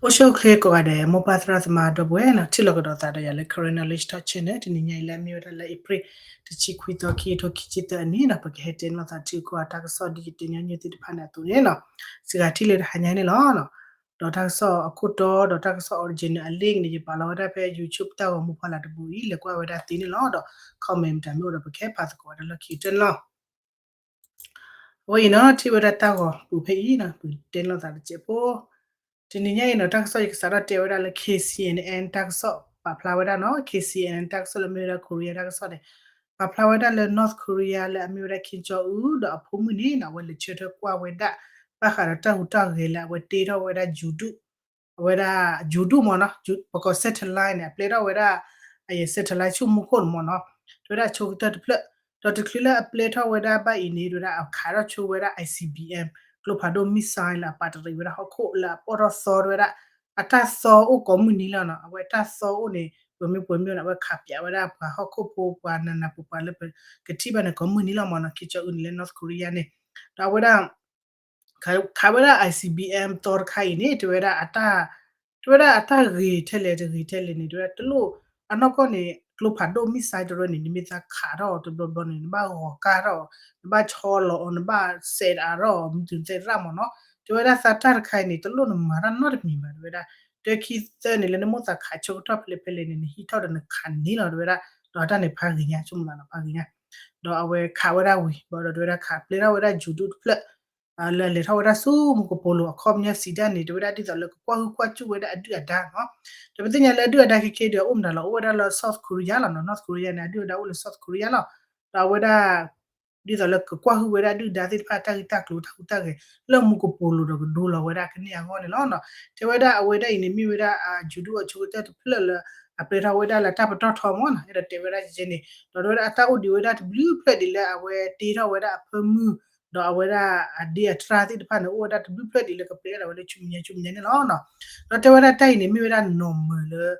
အိၣ်ဆူၣ်အိၣ်ချ့ကိးဂၤဒဲး မိၢ်ပၢ်သရၣ်သမါဒီပုၢ်ဝဲၢ်နီၤ, ထံၣ်လိာ်ကဒီးသးဒီးယၤလၢ Karen Knowledge Talk Channel တနံၤညါအံၤလၢအမ့ၢ်ဝဲဒၣ်လၢ April တဆံခွံသီ ခံကထိခံဆံသၢအနံၣ်နီၤ, ပကဟဲတဲလိာ်သးထံကီၢ်တၢ်ကစီၣ်ဒ်ယတဲညီနုၢ်သ့ၣ်တဖၣ်န့ၣ်အသိးန့ၣ်နီၤ, စှၤထံၣ်လၢတဟါညါန့ၣ်လီၤ. ဒီးတၢ်ကစီၣ်အခိၣ်တီ ဒီးတၢ်ကစီၣ် original အ link န့ၣ် ယပာ်လီၤဝဲဒၣ်ဖဲ YouTube တၢ်ဂီၤမူဖီလာ်တဘိအံၤ လဲၤကွၢ်ဝဲဒၣ်သ့န့ၣ်လီၤ. ဒီး comment မတၤမ့ၢ်အိၣ်ဒီး ပကဟဲဖးသကိးဝဲဒၣ်လၢခံကတၢၢ်န့ၣ်လီၤ. အဝဲအံၤနီၤ ထံၣ်ဝဲဒၣ်တၢ်ဂီၤပူၤဖဲအံၤနီၤ, ပတဲလိာ်သးတစဲးဖိ, တနံၤညါအံၤနီၤ တၢ်ကစီၣ်ယကစးထီၣ်တဲဝဲဒၣ်လၢ K C N N တၢ်ကစီၣ်ပာ်ဖျါဝဲဒၣ်နီၤ, K C N N တၢ်ကစီၣ်လၢမ့ၢ်ဝဲဒၣ် Korea တၢ်ကစီၣ်န့ၣ် ပာ်ဖျါဝဲဒၣ်လၢ North Korea လၢအမ့ၢ်ဝဲဒၣ် Kim Jong Un ဒီးအဖိမုၣ်န့ၣ်နီၤ အဝဲလဲၤဆၢထၢၣ်ကွၢ်ဝဲဒၣ် ဘၣ်ဃးဒီးတၢ်ဟူးတၢ်ဂဲၤလၢအဝဲတ့ထီၣ်ဝဲဒၣ် ဂြိုဟ်တု အဝဲဒၣ် ဂြိုဟ်တုမ့ၢ်နီၤ, ပကိး satellite န့ၣ် အပျဲထီၣ်ဝဲဒၣ် အယဲၢ် satellite ဆူမူခိၣ်န့ၣ်မ့ၢ်နီၤ, တဲဝဲဒၣ်ဆိကတၢၢ်တဖျၢၣ်, ဒီးတချုးလၢအပျဲထီၣ်ဝဲဒၣ်ဘၣ်အံၤန့ၣ် တဲဝဲဒၣ်အခးထီၣ်ဆိဝဲဒၣ် I C B M ကျိဖးဒိၣ် missile လၢအပာ်တရံးဝဲဒၣ်ဟီၣ်ခိၣ်လၢအပီၣ်ထီၣ်သီ တဲဝဲဒၣ် အတၢ်သီအိၣ်ကိးမုၢ်နံၤလီၤနီၤ, အဝဲတၢ်သီအိၣ်န့ၣ် ပမ့ၢ်ပှဲၤမ့ၢ်န့ၣ် အဝဲခးပၠးဝဲဒၣ်ပှၤဟီၣ်ခိၣ်ဖိ ပှၤနးနးပှၤပှၤလၢပကထံၣ်ဘၣ်န့ၣ် ကိးမုၢ်နံၤလီၤမ့ၢ်နီၤ, Kim Jong Un န့ၣ်လၢ North Korea န့ၣ်, ဒီးအဝဲဒၣ် ခးဝဲဒၣ် I C B M သီတခါအံၤန့ၣ် တဲဝဲဒၣ်အတၢ် တဲဝဲဒၣ်အတၢ်ဂ့ၤထဲလဲၣ်တဂ့ၤထဲလဲၣ်န့ၣ် တဲဝဲဒၣ်တလိၣ် အနီၢ်ကီၢ်န့ၣ် ကျိဖးဒိၣ် missile တရၢန့ၣ် နမ့ၢ်သးခးထီၣ်အီၤတဘျီဘျီန့ၣ် နဘၣ်ဂီၤကၢ်ထီၣ်အီၤ နဘၣ်ဆီလီၤအီၤ နဘၣ်စဲးအါထီၣ်အီၤ မုၢ်တုၤသဲးရၣ်မ့ၢ်နီၤ, တဲဝဲဒၣ်သးတၢ်တခါအံၤန့ၣ် တလိၣ်နမၤတၢ်နီတမံၤဘၣ် တဲဝဲဒၣ်, တၢခံသၢန့ၣ် လၢနမိၢ်သးခးဆိကတီၢ်ဖဲလဲၣ်ဖဲလဲၣ်န့ၣ် နဟံးထီၣ်ဒီးနခးန့ၣ်လီၤ တဲဝဲဒၣ်, ဒီးတၢ်န့ၣ်ဖးဂ့ၤညါ ဆိကမိၣ်သးနီၤ ဖးဂ့ၤညါ ဒီးအဝဲခးဝဲဒၣ်ဝံၤ ဘၣ်ဒီးတဲဝဲဒၣ် ခးပျဲထီၣ်ဝဲဒၣ် ဂြိုဟ်တုတဖျၢၣ် လၢအလဲၤထီၣ်ဝဲဒၣ်ဆူမူကပိာ်လိၤ အခီပညီစံးတၢ်န့ၣ် တဲဝဲဒၣ်ဒ်သိးလၢကကွၢ်ဟုၣ်ကွၢ်စူၣ်ဝဲဒၣ်အဒုၣ်အဒါနီၤ, ဒီးပသ့ၣ်ညါလၢအဒုၣ်အဒါခဲခဲဒီး အိၣ်မတၤလီၤ အိၣ်ဝဲဒၣ်လၢ South Korea လီၤနီၤ, North Korea န့ၣ် အဒုၣ်အဒါအိၣ်လၢ South Korea လီၤ, ဒီးအဝဲဒၣ် ဒ်သိးလၢကကွၢ်ဟုၣ်ဝဲဒၣ်ဒုၣ်ဒါသ့ၣ်တဖၣ်တၢ်ဂ့ၢ်တၢ်ကျိၤတၢ်ဟူးတၢ်ဂဲၤ လၢမူကပိာ်လိၤဒီးကဒိလီၤဝဲဒၣ်ကန့ၢ်အဂီၢ်န့ၣ်လီၤ. တဲဝဲဒၣ်အဝဲဒၣ်အံၤန့ၣ် မ့ၢ်ဝဲဒၣ်အ ဂြိုဟ်တု အဆိကတၢၢ်တဖျၢၣ်လၢ အပျဲထီၣ်ဝဲဒၣ်လၢတၢ်ပတီၢ်ထီမ့ၢ်နီၤ, အဲၣ်ဒိးတဲဝဲဒၣ်ကဲန့ၣ် ဒီးတဲဝဲဒၣ်အတၢ်အိၣ်ဒံးဝဲဒၣ်တဘျုးဖျၢၣ်ဒံးလၢအဝဲတ့ထီၣ်ဝဲဒၣ်အဖၢမုၢ် ဒီးအဝဲဒၣ်အဒ့အတြၢ်သ့ၣ်တဖၣ်န့ၣ် အိၣ်ဝဲဒၣ်တဘျုးဖျၢၣ်ဒံးလၢကပျဲထီၣ်ဝဲလၢဆူမဲာ်ညါဆူမဲာ်ညါန့ၣ်လီၤ. ဒီးတဲဝဲဒၣ်တၢ်အံၤန့ၣ် မ့ၢ်ဝဲဒၣ် normal လၢ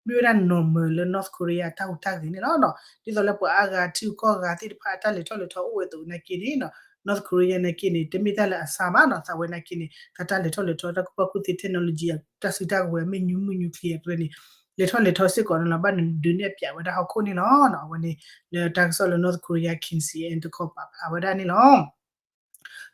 မ့ၢ်ဝဲဒၣ် normal လၢ North Korea တၢ်ဟူးတၢ်ဂဲၤန့ၣ်လီၤ. ဒ်သိးလၢပှၤအါဂၤထံဂုၤကီၢ်ဂၤသ့ၣ်တဖၣ်အတၢ်လဲၤထီၣ်လဲၤထီအိၣ်ဝဲအသိးနာ်က့န့ၣ် North Korea နာ်က့န့ၣ် တမ့ၢ်တၢ်လၢအဆါဘၣ်နီၤ, သးဝဲနာ်က့န့ၣ် တၢ်တၢ်လဲၤထီၣ်လဲၤထီ တၢ်ကူၣ်ဘၣ်ကူၣ်သ့ technology တၢ်စုတၢ်ကဝဲၤ မ့ၢ် nuclear တရၢန့ၣ် လဲၤထီၣ်လဲၤထီစ့ၢ်ကီးန့ၣ်လီၤ, ဘၣ်ဒုးနဲၣ်ပၠးဝဲဒၣ်ဟီၣ်ခိၣ်န့ၣ်လီၤ. အဝဲန့ၣ် လၢတၢ်ကစီၣ်လၢ North Korea K C N N တခီပာ်ဖျါဝဲဒၣ်န့ၣ်လီၤ.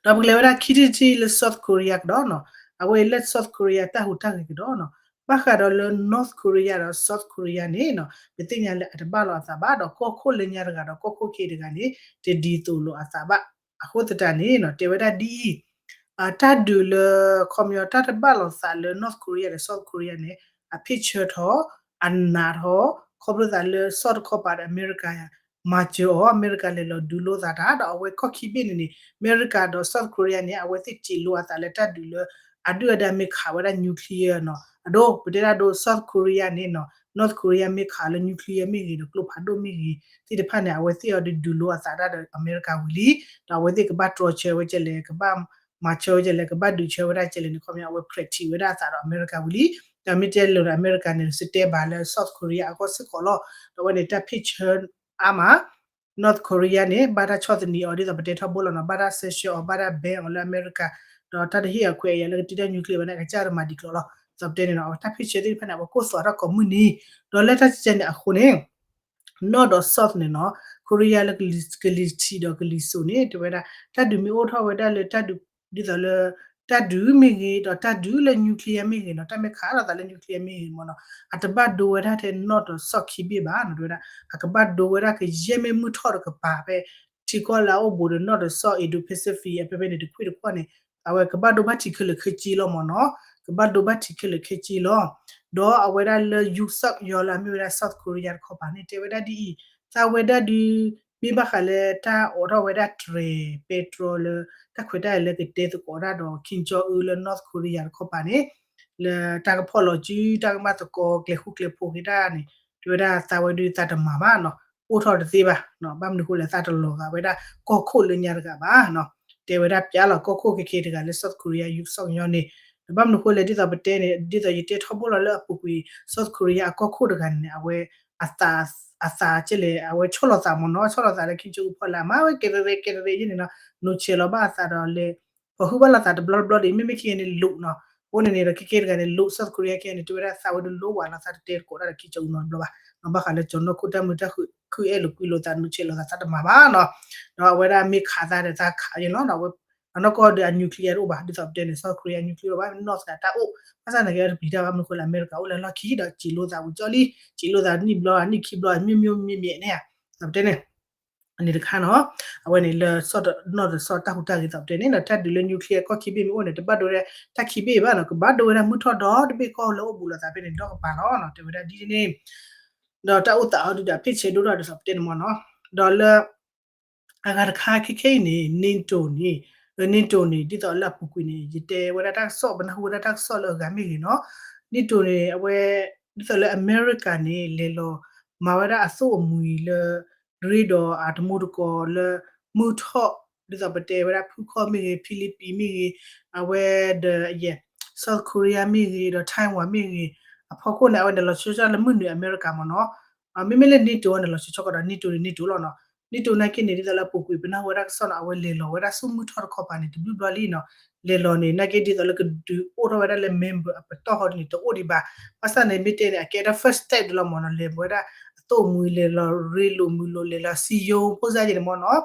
ဒီးပကလဲၤဝဲဒၣ်ခံထံၣ်တထံၣ်လၢ South Korea ကဒီးနီၤ, အဝဲအံၤလၢ South Korea တၢ်ဟူးတၢ်ဂဲၤကဒီးနီၤ, ဘၣ်ဃးဒီးလၢ North Korea ဒီး South Korea န့ၣ်နီၤ ပသ့ၣ်ညါလၢအတဘၣ်လိာ်အသးဘၣ် ဒီးကီၢ်ခိၣ်လၢညါတဂၤဒီးကီၢ်ခိၣ်ခဲအံၤတဂၤန့ၣ် တဒ်သိးလိာ်အသးဘၣ်. အဃိသတးန့ၣ်နီၤ တဲဝဲဒၣ်ဒ်အံၤ တၢ်ဒုးလၢ ခီပညီတၢ်တဘၣ်လိာ်သးလၢ North Korea ဒီး South Korea န့ၣ် အဖ့ၣ်ဆၢထီၣ် အနးထီၣ် ခီဖျိသးလၢ South တခီပၤဒီး အမဲရကၤ မၤစၢၤအီၤ အမဲရကၤလဲၤလီၤဒုးလိာ်သးတၢ် ဒီးအဝဲခီၣ်ခံဘ့ၣ်န့ၣ်န့ၣ် အမဲရကၤဒီး South Korea န့ၣ် အဝဲသ့ၣ်စံးလိာ်အသးလၢတၢ်ဒုးလၢ အဒုၣ်အဒါမ့ၢ်ခးဝဲဒၣ် nuclear နီၤ, အဒိ ပတဲဒၣ်ဒိ South Korea န့ၣ်နီၤ North Korea မ့ၢ်ခးလၢ nuclear မ့ၢ်ဂ့ၤဒီး ကျိဖးဒိၣ်မ့ၢ်ဂ့ၤသ့ၣ်တဖၣ်န့ၣ် အဝဲသ့ၣ်အီၤဒုးဒုးလိာ်အသးတၢ်ဒီးအမဲရကၤဝံၤလံ, ဒီးအဝဲသ့ၣ်ကဘၣ်တြီဆၢဝဲကလဲၣ် ကဘၣ်မၤဆၢဝဲကလဲၣ် ကဘၣ်ဒုးဆၢဝဲဒၣ်ကလဲၣ်န့ၣ် ခီပညီအဝဲ practice ဝဲဒၣ်အသးဒီးအမဲရကၤဝံၤလံ, ဒီးမ့ၢ်တဲလိာ်ဒီးအမဲရကၤန့ၣ် စတဲဘၣ်လၢ South Korea အဂီၢ်စ့ၢ်ကီးလီၤ, ဒီးအဝဲန့ၣ်တၢ်ဖ့ၣ်ဆၢအါမး North Korea န့ၣ် ဘၣ်တၢ်ဆီၣ်သနံးအီၤဒ်သိးပတဲထီဘိလီၤနီၤ, ဘၣ်တၢ် sanction အီၤ ဘၣ်တၢ် ban အီၤလၢအမဲရကၤ, ဒီးတၢ်တဟ့ၣ်အခွဲးအယာ်လၢကတ့တၢ် nuclear ဘၣ်န့ၣ် အကစၢ်တမၤဒံးကျိၤလီၤ. ဒ်သိးပတဲန့ၣ်နီၤ အဝဲတၢ်ဖ့ၣ်ဆၢသ့ၣ်တဖၣ်န့ၣ် အဝဲကိၢ်သွးထီၣ်ကိးမုၢ်နံၤ, ဒီးလၢတၢ်ကဲန့ၣ်အဃိန့ၣ် North ဒီး South န့ၣ်နီၤ Korea လၢကလံၤထံးဒီးကလံၤစိးန့ၣ် တဲဝဲဒၣ် တၢ်ဒုးမ့ၢ်အိၣ်ထီၣ်ဝဲဒၣ်လၢတၢ်ဒုး ဒ်သိးလၢ တၢ်ဒုးမ့ၢ်ဂ့ၤ ဒီးတၢ်ဒုးလၢ nuclear မ့ၢ်ဂ့ၤနီၤ တၢ်မ့ၢ်ခးလိာ်သးလၢ nuclear မ့ၢ်ဂ့ၤမ့ၢ်နီၤ အတဘၣ်ဒိဝဲဒၣ်ထဲ North ဒီး South ခံဘ့ၣ်ဘၣ်နီၤ တဲဝဲဒၣ် အကဘၣ်ဒိဝဲဒၣ်ကယဲၢ်မ့ၢ်မုၢ်ထီၣ်တကပၤဖဲ ထံကီၢ်လၢအအိၣ်ဘူးဒီး North ဒီး South Indo-Pacific အဖဲဖဲန့ၣ် တခွ့ၣ်တခွ့ၣ်န့ၣ် အဝဲကဘၣ်ဒိဘၣ်ထံးခဲလၢာ်ခဲဆ့လီၤမ့ၢ်နီၤ ကဘၣ်ဒိဘၣ်ထံးခဲလၢာ်ခဲဆ့လီၤ. ဒီးအဝဲဒၣ်လၢ ယူးစၢၣ်ယီၤလၢအမ့ၢ်ဝဲဒၣ် South Korea တခီပၤန့ၣ် တဲဝဲဒၣ်ဒ်အံၤ သးဝဲဒၣ်ဒုး မ့ၢ်ဘၣ်ဃးလၢတၢ်အိးထီၣ်ဝဲဒၣ်တြဲၤ ပဲတြီလၢ တၢ်ခွဲးတၢ်ယာ်လၢကတဲသကိးတၢ်ဒီး Kim Jong Un လၢ North Korea တခီပၤန့ၣ် လၢတၢ်ကဖီၣ်လီၤစု တၢ်ကမၣ်သကိးကျဲၤဃူကျဲၤဖိးက့ၤတၢ်န့ၣ် တဲဝဲဒၣ်သးဝဲဒုးသးတမၤဘၣ်နီၤ အိၣ်ထီၣ်တသ့ဘၣ် ဘၣ်မနုၤဃိလဲၣ် သးတလီၤဂာ်ဝဲဒၣ်ကီၢ်ခိၣ်လၢညါတဂၤဘၣ်နီၤ တဲဝဲဒၣ်ပျးလီၤကီၢ်ခိၣ်ခဲခဲတဂၤလၢ South Korea ယူးစၢၣ်ယီၤန့ၣ် ဒီးဘၣ်မနုၤဃိလဲၣ် ဒ်သိးပတဲန့ၣ် ဒ်သိးယတဲထီဘိလီၤလၢအပူၤကွံာ် South Korea အကီၢ်ခိၣ်တဂၤန့ၣ် အဝဲ အသး အသးကဲလဲၣ် အဝဲဆီၣ်လီၤသးမ့ၢ်နီၤ ဆီၣ်လီၤသးလၢ Kim Jong Un ဖီလာ် မၤဝဲကဲရဲကဲရဲယဲန့ၣ်နီၤ နိးဆဲးလီၤဘၣ်အသးဒီးလဲၤ ပှၤဟုၣ်ဘၣ်လီၤသးတဘျီတဘျီဒီး မ့မ့ၢ်ခံဂၤန့ၣ်လိာ်နီၤ အဃိန့ၣ်န့ၣ်ဒီး ခဲကဲတဂၤန့ၣ် လိ South Korea ခဲအံၤန့ၣ် တဲဝဲဒၣ်သးဝဲတလိဝဲလီၤ သးတတဲတကိးတၢ်ဒီးခံကၠီအူနီတဘျီဘၣ်နီၤ, ဘၣ်ဃးလၢကၠီၤနီၢ်ခိၣ်တၢ်မုာ်တၢ်ခုအဲၣ်လိာ်ကွံလိာ်သး နုာ်ဆဲးလိာ်သး သးတမၤဘၣ်နီၤ, ဒီးအဝဲဒၣ်မ့ၢ်ခးသးဒီးသးခးယဲလီၤနီၤ, အဝဲ အနီၢ်ကီၢ်ဒီးအ nuclear တအိၣ်ဘၣ် ဒ်သိးပတဲန့ၣ် South Korea nuclear တအိၣ်ဘၣ် မ့ၢ်နီၢ်သးတၢ်အိၣ် ဘၣ်ဆၣ်သနာ်က့တပျံၤတၢ်ဘၣ် မနုၤအဃိလဲၣ် အမဲရကၤအိၣ်လၢလီၢ်ခံဒီး စံးလိာ်သးဝံၤကၠီလံ, စံးလိာ်သးနံၣ်ဘျီ နံၣ်ခံဘျီ မ့ၢ်မ့ၢ်မ့ၢ်မ့ၢ်န့ၣ် ဒ်သိးပတဲန့ၣ် အန့ၣ်တခါနီၤ, အဝဲန့ၣ်လၢ နီၢ်တစီၣ်တၢ်ဟူးတၢ်ဂဲၤ ဒ်သိးပတဲန့ၣ်ဒီး တၢ်ဒုးလၢ nuclear ကီၢ်ခံဘ့ၣ်မ့ၢ်အိၣ်န့ၣ် တဘၣ်ဒိဝဲဒၣ်တၢ်ခံဘ့ၣ်ဘၣ်နီၤ, ကဘၣ်ဒိဝဲဒၣ်မုၢ်ထီၣ်ဒီတဘ့ၣ်ကီၢ်လၢအိၣ်ဘူးလိာ်သးဖဲန့ၣ်ဒီးကပၤလီၤနီၤ, တဲဝဲဒၣ်ဒ်န့ၣ် ဒီးတၢ်အိၣ်သးအီၤဒုဒီးအဖ့ၣ်ဆဲးဒိၣ်ထီၣ်ဒ်သိးပတဲန့ၣ်မ့ၢ်နီၤ, ဒီးလၢ အဂၤတခါခဲခဲအံၤန့ၣ် NATO န့ၣ် NATO န့ၣ် ဒ်သိးလၢအပူၤကွံာ်န့ၣ် ယတဲဝဲဒၣ်တၢ်ကစီၣ် ပနၢ်ဟူဝဲဒၣ်တၢ်ကစီၣ်လၢအဂၤမ့ၢ်ဂ့ၤနီၤ, NATO န့ၣ် အဝဲ ဒ်သိးလၢအမဲရကၤန့ၣ် လဲၤလီၤမၤဝဲဒၣ်အသိၣ်အမှံၤလၢ ရ့ဒီးအတမူတကိးလၢ မုၢ်ထီၣ် ဒ်သိးပတဲဝဲဒၣ်ဖုခီၣ်မ့ၢ်ဂ့ၤ ဖံလံးပံးမ့ၢ်ဂ့ၤ အဝဲဒီးယဲ South Korea မ့ၢ်ဂ့ၤ ဒီး Taiwan မ့ၢ်ဂ့ၤ အဖီခိၣ်န့ၣ် အဝဲန့ၣ်လီၤဆီဆီလၢမုၢ်နုာ်အမဲရကၤမ့ၢ်နီၤ, မ့မ့ၢ်လၢ NATO န့ၣ်လီၤဆီဆီကဒီး NATO န့ၣ် NATO လီၤနီၤ, NATO နာ်က့န့ၣ် ဒ်သိးလၢအပူၤကွံာ် ပနၢ်ဟူဝဲဒၣ်ကစီၣ်နီၤ အဝဲလဲၤလီၤဝဲဒၣ်ဆူမုၢ်ထီၣ်တခီပၤန့ၣ် တဘျုးဘျီလံနီၤ, လဲၤလီၤန့ၣ် နာ်က့ဒ်သိးလၢကဒုးအိၣ်ထီၣ်ဝဲဒၣ်လၢ member အပတီၢ်ဃီန့ၣ် တအိၣ်ဒံးဘၣ်, ဘၣ်ဆၣ်န့ၣ် မ့ၢ်တဲန့ၣ် အကဲဒၣ် first step ဒ်လီၤမ့ၢ်နီၤ, လဲၤဝဲဒၣ်အသိၣ်မှံၤ လဲၤလီၤရ့လိာ်မုာ်လိာ် လဲၤလီၤစံယိဖိစၢ်ယဲန့ၣ်မ့ၢ်နီၤ,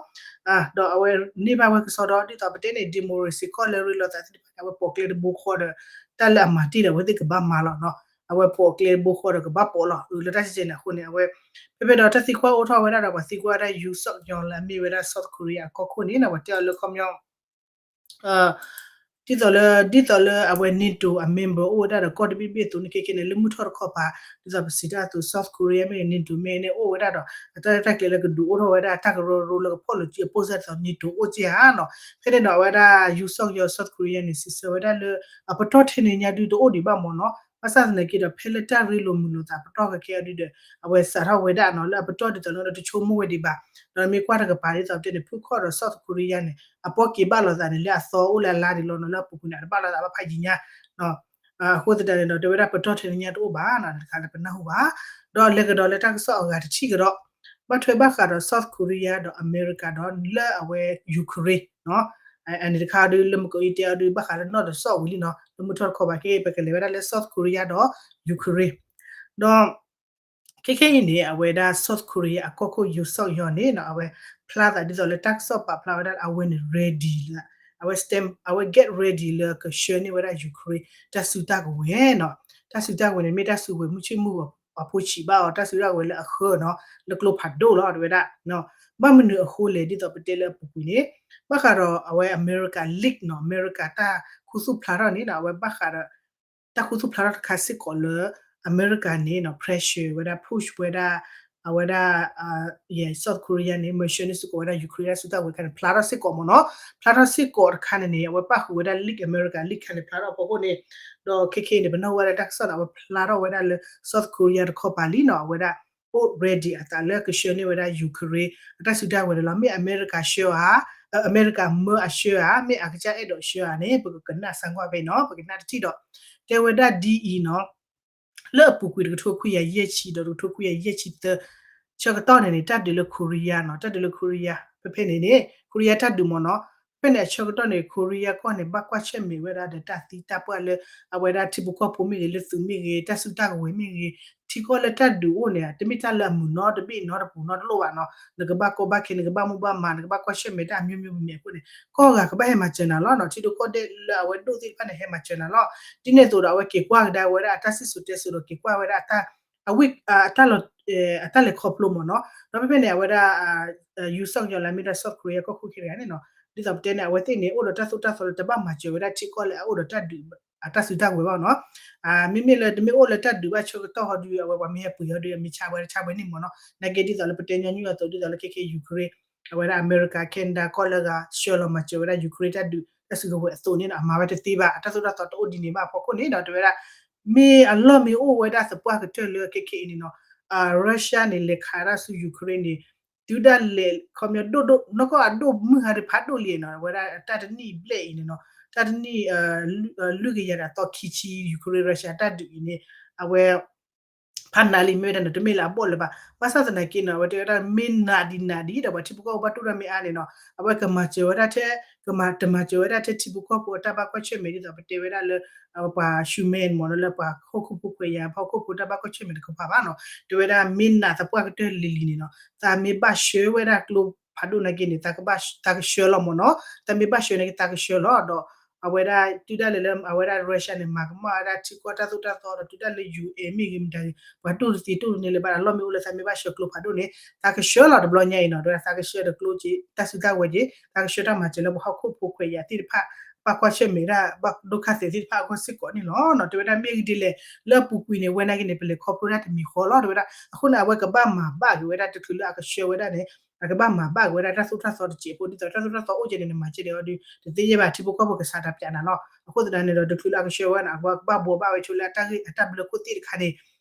ဒီးအဝဲန့ၢ်ဘၣ်ဝဲကစီဒီ ဒ်သိးပတဲန့ၣ် democracy ကီၢ်လၢရ့လိာ်သးသ့ၣ်တဖၣ်န့ၣ် အဝဲပိာ်ကျဲတဘိဃီဒီး တၢ်လၢအမၤတ့ၢ်ဒီး အဝဲသ့ၣ်ကဘၣ်မၤလီၤနီၤ, အဝဲပိာ်ကျဲတဘိဃီဒီးကဘၣ်ပိာ်လီၤ လၢတၢ်စဲးန့ၣ်အဃိန့ၣ် အဝဲ ဖဲဖဲဒီးတၢ်သံကွၢ်အိၣ်ထီၣ်ဝဲဒၣ်ဒီး ပှၤသံကွၢ်ဝဲဒၣ် Yoon Suk Yeol လၢအမ့ၢ်ဝဲဒၣ် South Korea အကီၢ်ခိၣ်န့ၣ်နီၤ ပှၤတဲအီၤလၢခီပညီ ဒ်သိးလၢ ဒ်သိးလၢအဝဲ NATO အ member အိၣ်ဝဲဒၣ်ဒီးကီၢ်တဘ့ၣ်ဘ့ၣ်အသိးန့ၣ် ခဲခဲန့ၣ် လၢမုၢ်ထီၣ်တခီပၤ ဒ်သိးပစံးတၢ်အသိး South Korea မ့ၢ်ဂ့ၤ NATO မ့ၢ်ဂ့ၤန့ၣ် အိၣ်ဝဲဒၣ်ဒီး အတၢ်ရဲၣ်တၢ်ကျဲၤလၢကဒုးအိၣ်ထီၣ်ဝဲဒၣ်တၢ်ကရၢကရိလၢကဖီၣ်လိာ်စုအ process ဒ်သိး NATO အိၣ်က့ဧါနီၤ, ဖဲန့ၣ်ဒီးအဝဲဒၣ် Yoon Suk Yeol South Korea န့ၣ် စံးဆၢဝဲဒၣ်လၢ အပတီၢ်ထဲန့ၣ်ညါဒုတအိၣ်ဒံးဘၣ်မ့ၢ်နီၤ, ဘၣ်ဆၣ်သနာ်က့ဒီး ဖဲလၢတၢ်ရ့လိာ်မုာ်လိာ်သးပတီၢ်ခဲခဲအံၤဒုဒီး အဝဲစးထီၣ်ဝဲဒၣ်နီၤ လၢအပတီၢ်ဒ်သိးလၢတဆိကမိၣ်ဝဲဒံးဘၣ်, ဒီးမ့ၢ်ကွၢ်တကပၤဒ်သိးပတဲန့ၣ် ဖုခီၣ်ဒီး South Korea န့ၣ် အပီၢ်က့ၤဘၣ်လိာ်သးန့ၣ် လၢအသီအိၣ်လၢအလါဒံးလီၤနီၤ, လၢအပူၤကွံာ်န့ၣ် အတဘၣ်လိာ်သးဘၣ်ဖးယံၤညါ အဃိသတးန့ၣ်ဒီး တဲဝဲဒၣ်ပတီၢ်ထဲန့ၣ်ညါတအိၣ်ဘၣ်နီၤ, တခါလၢပနၢ်ဟူဘၣ်, ဒီးလဲၤကဒီးလၢတၢ်ကစီၣ်အဂၤတထံၣ်ကဒီး, ဘၣ်ထွဲဘၣ်ဃးဒီး South Korea ဒီးအမဲရကၤဒီးလၢအဝဲ Ukraine နီၤ, အန့ၣ်တခါဒု လၢမုၢ်ကီၤအံၤတဲအီၤဒု ဘၣ်ဃးလၢနီၢ်တစီၣ်ဝံၤလံနီၤ, လၢမုၢ်ထီၣ်တခီပၤခဲ ပကလဲၤဝဲဒၣ်လၢ South Korea ဒီး Ukraine ဒီး ခဲခဲအံၤန့ၣ် အဝဲဒၣ် South Korea အကီၢ်ခိၣ် Yoon Suk Yeol န့ၣ်နီၤ အဝဲဖျါသးဒ်သိးလၢတၢ်ကစီၣ်ပာ်ဖျါဝဲဒၣ်လၢအဝဲန့ၣ် ready လၢ အဝဲ stand အဝဲ get ready လၢကဆှၢန့ၢ်ဝဲဒၣ် Ukraine တၢ်စုတၢ်ကဝဲၤနီၤ, တၢ်စုတၢ်ကဝဲၤန့ၣ် မ့ၢ်တၢ်စုကဝဲၤမုၢ်ဆ့ၣ်မုၢ်ဂီၤအဖိဆံးဘၣ်အီၤ တၢ်စုတၢ်ကဝဲၤလၢအဃၢနီၤ လၢကျိဖးဒိၣ်လီၤ တဲဝဲဒၣ် ဘၣ်မနုၤအဃိလဲၣ် ဒ်သိးပတဲလၢအပူၤကွံာ်န့ၣ် ဘၣ်ဃးဒီးအဝဲအမဲရကၤ leak နီၤ အမဲရကၤတၢ်ခူသူၣ်ဖျါထီၣ်န့ၣ်နီၤ အဝဲဘၣ်ဃးဒီး တၢ်ခူသူၣ်ဖျါထီၣ်တခါစ့ၢ်ကီးလၢ အမဲရကၤန့ၣ်နီၤ pressure ဝဲဒၣ် push ဝဲဒၣ် အဝဲဒၣ် ယဲ South Korea န့ၣ် မၤဆှၢန့ၢ်စ့ၢ်ကီးဝဲဒၣ် Ukraine တၢ်စုတၢ်ကဝဲၤခါန့ၣ် ဖျါထီၣ်စ့ၢ်ကီးမ့ၢ်နီၤ, ဖျါထီၣ်စ့ၢ်ကီးတခါန့ၣ်န့ၣ် အဝဲပၣ်ဃုာ်ဝဲဒၣ် leak အမဲရကၤ leak ခါန့ၣ် ဖျါထီၣ်အဖီခိၣ်န့ၣ် ဒီးခဲခဲအံၤန့ၣ် ပနၢ်ဟူဝဲဒၣ်တၢ်ကစီၣ်န့ၣ် အဝဲဖျါထီၣ်ဝဲဒၣ်လၢ South Korea တခီပၤလံနီၤ အဝဲဒၣ် အိၣ် ready အသးလၢကဆှၢန့ၢ်ဝဲဒၣ် Ukraine အတၢ်စုတၢ်ကဝဲၤန့ၣ်လီၤ. မ့ၢ်အမဲရကၤဆှၢဧါ, အမဲရကၤမၢအဆှၢဧါ, မ့ၢ်အကစၢ်အဲၣ်ဒိးဆှၢဧါန့ၣ် ပကကနၣ်စၢ်ကွၢ်ဖဲနီၤ ပကနၣ်တထံၣ်ဒီး တဲဝဲဒၣ်ဒ်အံၤနီၤ လၢအပူၤကွံာ်တကထိခွံကယၤယဲၢ်ဆံဒီးတကထိခွံကယၤယဲၢ်ဆံသၢ ဆၢကတီၢ်န့ၣ်န့ၣ် တၢ်ဒုးလၢ Korea နီၤ တၢ်ဒုးလၢ Korea ဖဲဖဲန့ၣ်န့ၣ် Korea တၢ်ဒုးမ့ၢ်နီၤ ဖဲန့ၣ်အဆၢကတီၢ်န့ၣ် Korea ကီၢ်န့ၣ် ဘၣ်ကွၢ်ဆၢၣ်မဲာ်ဝဲဒၣ်ဒီးတၢ်သံတၢ်ပှၢ်လၢ အဝဲဒၣ်ထံဖိကီၢ်ဖိမ့ၢ်ဂ့ၤ လၢသုးမ့ၢ်ဂ့ၤ တၢ်စုတၢ်ကဝဲၤမ့ၢ်ဂ့ၤ ထံကီၢ်လၢတၢ်ဒုးအိၣ်န့ၣ် တမ့ၢ်တၢ်လၢအမုာ်နီတဘ့ၣ်နီတပူၤနီတလိၣ်ဘၣ်နီၤ နကဘၣ်ကီဘၣ်ခဲ နကဘၣ်မိၢ်ဘၣ်မၢ် နကဘၣ်ကွၢ်ဆၢၣ်မဲာ်တၢ်အမျိုးမျိုးမံၤမံၤအဃိန့ၣ် ကီၢ်ဂၤကဘၣ်ဟဲမၤစၢၤနၤလီၤနီၤ ထံဒိၣ်ကီၢ်ဒဲးလၢအဝဲဒိၣ်သ့ၣ်တဖၣ်န့ၣ် ဟဲမၤစၢၤနၤလီၤ ဒ်န့ၣ်အသိးဒီးအဝဲက့ၤကွၢ်ကဒါဝဲဒၣ်အတၢ်စံၣ်စိၤတဲစိၤဒီးက့ၤကွၢ်ဝဲဒၣ်အတၢ် အဝံၣ် အတၢ်လီၤ အတၢ်လဲၤခီဖျိမ့ၢ်နီၤ ဒီးဖဲဖဲန့ၣ် အဝဲဒၣ် Yoon Suk Yeol လၢမ့ၢ်ဒၣ် South Korea ကီၢ်ခိၣ်ခံတဂၤန့ၣ်နီၤ ဒ်သိးပတဲန့ၣ် အဝဲသ့ၣ်န့ၣ် အိၣ်ဒီးတၢ်သိၣ်တၢ်သီလၢတဘၣ်မၤစၢၤဝဲဒၣ်ထံကီၢ်လၢအအိၣ်ဒီးတၢ်ဒုး အတၢ်စုတၢ်ကဝဲၤဘၣ်နီၤ မ့မ့ၢ်လၢတမ့ၢ်အိၣ်လၢတၢ်ဒုးဘၣ်ဆၢကတီၢ်ဟီဒု အဝဲပှၤမ့ၢ်ဟဲပှ့ၤဟီဒု အမ့ၢ်ဆါဝဲတဆါဝဲန့ၣ်မ့ၢ်နီၤ နာ်က့ဒ်သိးလၢပတဲညီနုၢ်အသိး ဒ်သိးလၢခဲခဲ Ukraine အဝဲဒၣ်အမဲရကၤ Canada ကီၢ်လၢဂၤ ဆှၢလီၤမၤစၢၤဝဲဒၣ် Ukraine တၢ်ဒုး တၢ်စုကဝဲၤအသိးန့ၣ်နီၤ အမၤဝဲတသ့ဘၣ် အတၢ်သိၣ်တၢ်သီတအိၣ်ဒ်န့ၣ်ဘၣ်အဖီခိၣ်န့ၣ်ဒီး တဲဝဲဒၣ် မ့ၢ်အလီၢ်မ့ၢ်အိၣ်ဝဲဒၣ်သပှၢ်ကတၢၢ်လၢခဲခဲအံၤန့ၣ်နီၤ Russia န့ၣ် လဲၤခးဒၣ်ဆူ Ukraine န့ၣ် တုၤဒၣ်လဲာ်ခီပညီဒိၣ်ဒိၣ် နီၢ်ကီၢ်အဒိၣ်မုၢ်ဟါဒုးဖးဒိၣ်လံနီၤ အဝဲဒၣ်တၢ်တနံၣ်ဘျဲၣ်အံၤန့ၣ်နီၤ တၢ်တနံၣ် လွံၢ်ကယၤဒီးသီခံဆံ Ukraine Russia တၢ်ဒုးအံၤန့ၣ် အဝဲ အနးလံ မ့ၢ်ဝဲဒၣ်န့ၣ် တမ့ၢ်လၢအဘီၣ်လၢၤဘၣ်. ဘၣ်ဆၣ်သနာ်က့န့ၣ် အဝဲတဲဝဲဒၣ်မ့ၢ်နးဒံးနးဒံးဒီး ပှၤထံဖိကီၢ်ဖိဘၣ်တူၢ်တၢ်မ့ၢ်အါန့ၣ်နီၤ အဝဲကမၤစၢၤဝဲဒၣ်ထဲ ကမၤ တမၤစၢၤဝဲဒၣ်ထဲ ထံဖိကီၢ်ဖိအတၢ်ဘၣ်ကွၢ်ဆၢၣ်မဲာ် ဒ်သိးပတဲဝဲဒၣ်လၢ ပှၤ human မ့ၢ်နီၤ လၢပှၤဟီၣ်ခိၣ်ဖိခွဲးယာ် ပှၤဟီၣ်ခိၣ်ဖိတၢ်ဘၣ်ကွၢ်ဆၢၣ်မဲာ်တကပၤဘၣ်နီၤ တဲဝဲဒၣ်မ့ၢ်နးသပှၢ်ကတၢၢ်လံၤလံၤန့ၣ်နီၤ သးမ့ၢ်ဘၣ်ဆှၢဝဲဒၣ်ကျိဖးဒိၣ်နာ်က့န့ၣ် သးကဆှၢလီၤမ့ၢ်နီၤ သးမ့ၢ်ဘၣ်ဆှၢနာ်က့ သးကဆှၢလီၤဒီး အဝဲဒၣ်တုၤဒၣ်လဲာ်လၢအဝဲဒၣ် Russia န့ၣ် မၤကမၣ်ဝဲဒၣ်ထံကီၢ်တၢ်သိၣ်တၢ်သီဒီး တုၤဒၣ်လၢ ယူၣ်အဲၣ် မ့ၢ်ဂ့ၤမတၤဂ့ၤ ပှၤတူၢ်တသံတူၢ်တန့ၢ်လၢၤဘၣ် အလီၢ်မ့ၢ်အိၣ်လၢသးမ့ၢ်ဘၣ်ဆှၢကျိဖးဒိၣ်န့ၣ် သးကဆှၢလီၤတဘျီညါအံၤနီၤ တဲဝဲဒၣ်သးကဆှၢဒီးကျိက့ၤ တၢ်စုတၢ်ဝဲၤက့ၤ သးကဆှၢတၢ်မၤစၢၤလၢပှၤဟီၣ်ခိၣ်ဖိခွဲးယာ်သ့ၣ်တဖၣ် ဘၣ်ကွၢ်ဆၢၣ်မဲာ်ဒၣ် ဘၣ်ဒိခါသဲးသ့ၣ်တဖၣ်အဂီၢ်စ့ၢ်ကီးန့ၣ်လီၤ. တဲဝဲဒၣ်မ့ၢ်ဂ့ၤဒ်လဲၣ် လၢအပူၤကွံာ်န့ၣ် ဝဲနာ်က့န့ၣ် ပလဲၤခီဖျိဒၣ်တမံၤဃီလီၤ တဲဝဲဒၣ် အဃိန့ၣ် အဝဲကဘၣ်မၤဘၣ်က့ၤဝဲဒၣ်တချုးလၢအကဆှၢဝဲဒၣ်န့ၣ် အကဘၣ်မၤဘၣ်က့ၤဝဲဒၣ်တၢ်သိၣ်တၢ်သီတစဲးဖိ ဒ်သိးတၢ်သိၣ်တၢ်သီအိၣ်ကဲန့ၣ် နမၤကဲဒံးအီၤဒီး တသ့ယဲၢ်ဘၣ် ထံဖိကီၢ်ဖိကစးတၢ်ပၠးနၤလီၤ. အဃိသတးန့ၣ်ဒီး တချုးလၢအကဆှၢဝဲန့ၣ် အဝဲကဘၣ်ဘှီဘၣ်ဝဲဆိလၢအတၢ်ဂ့ၢ်အတၢ်ဘျၢခိၣ်သ့ၣ်တခါန့ၣ်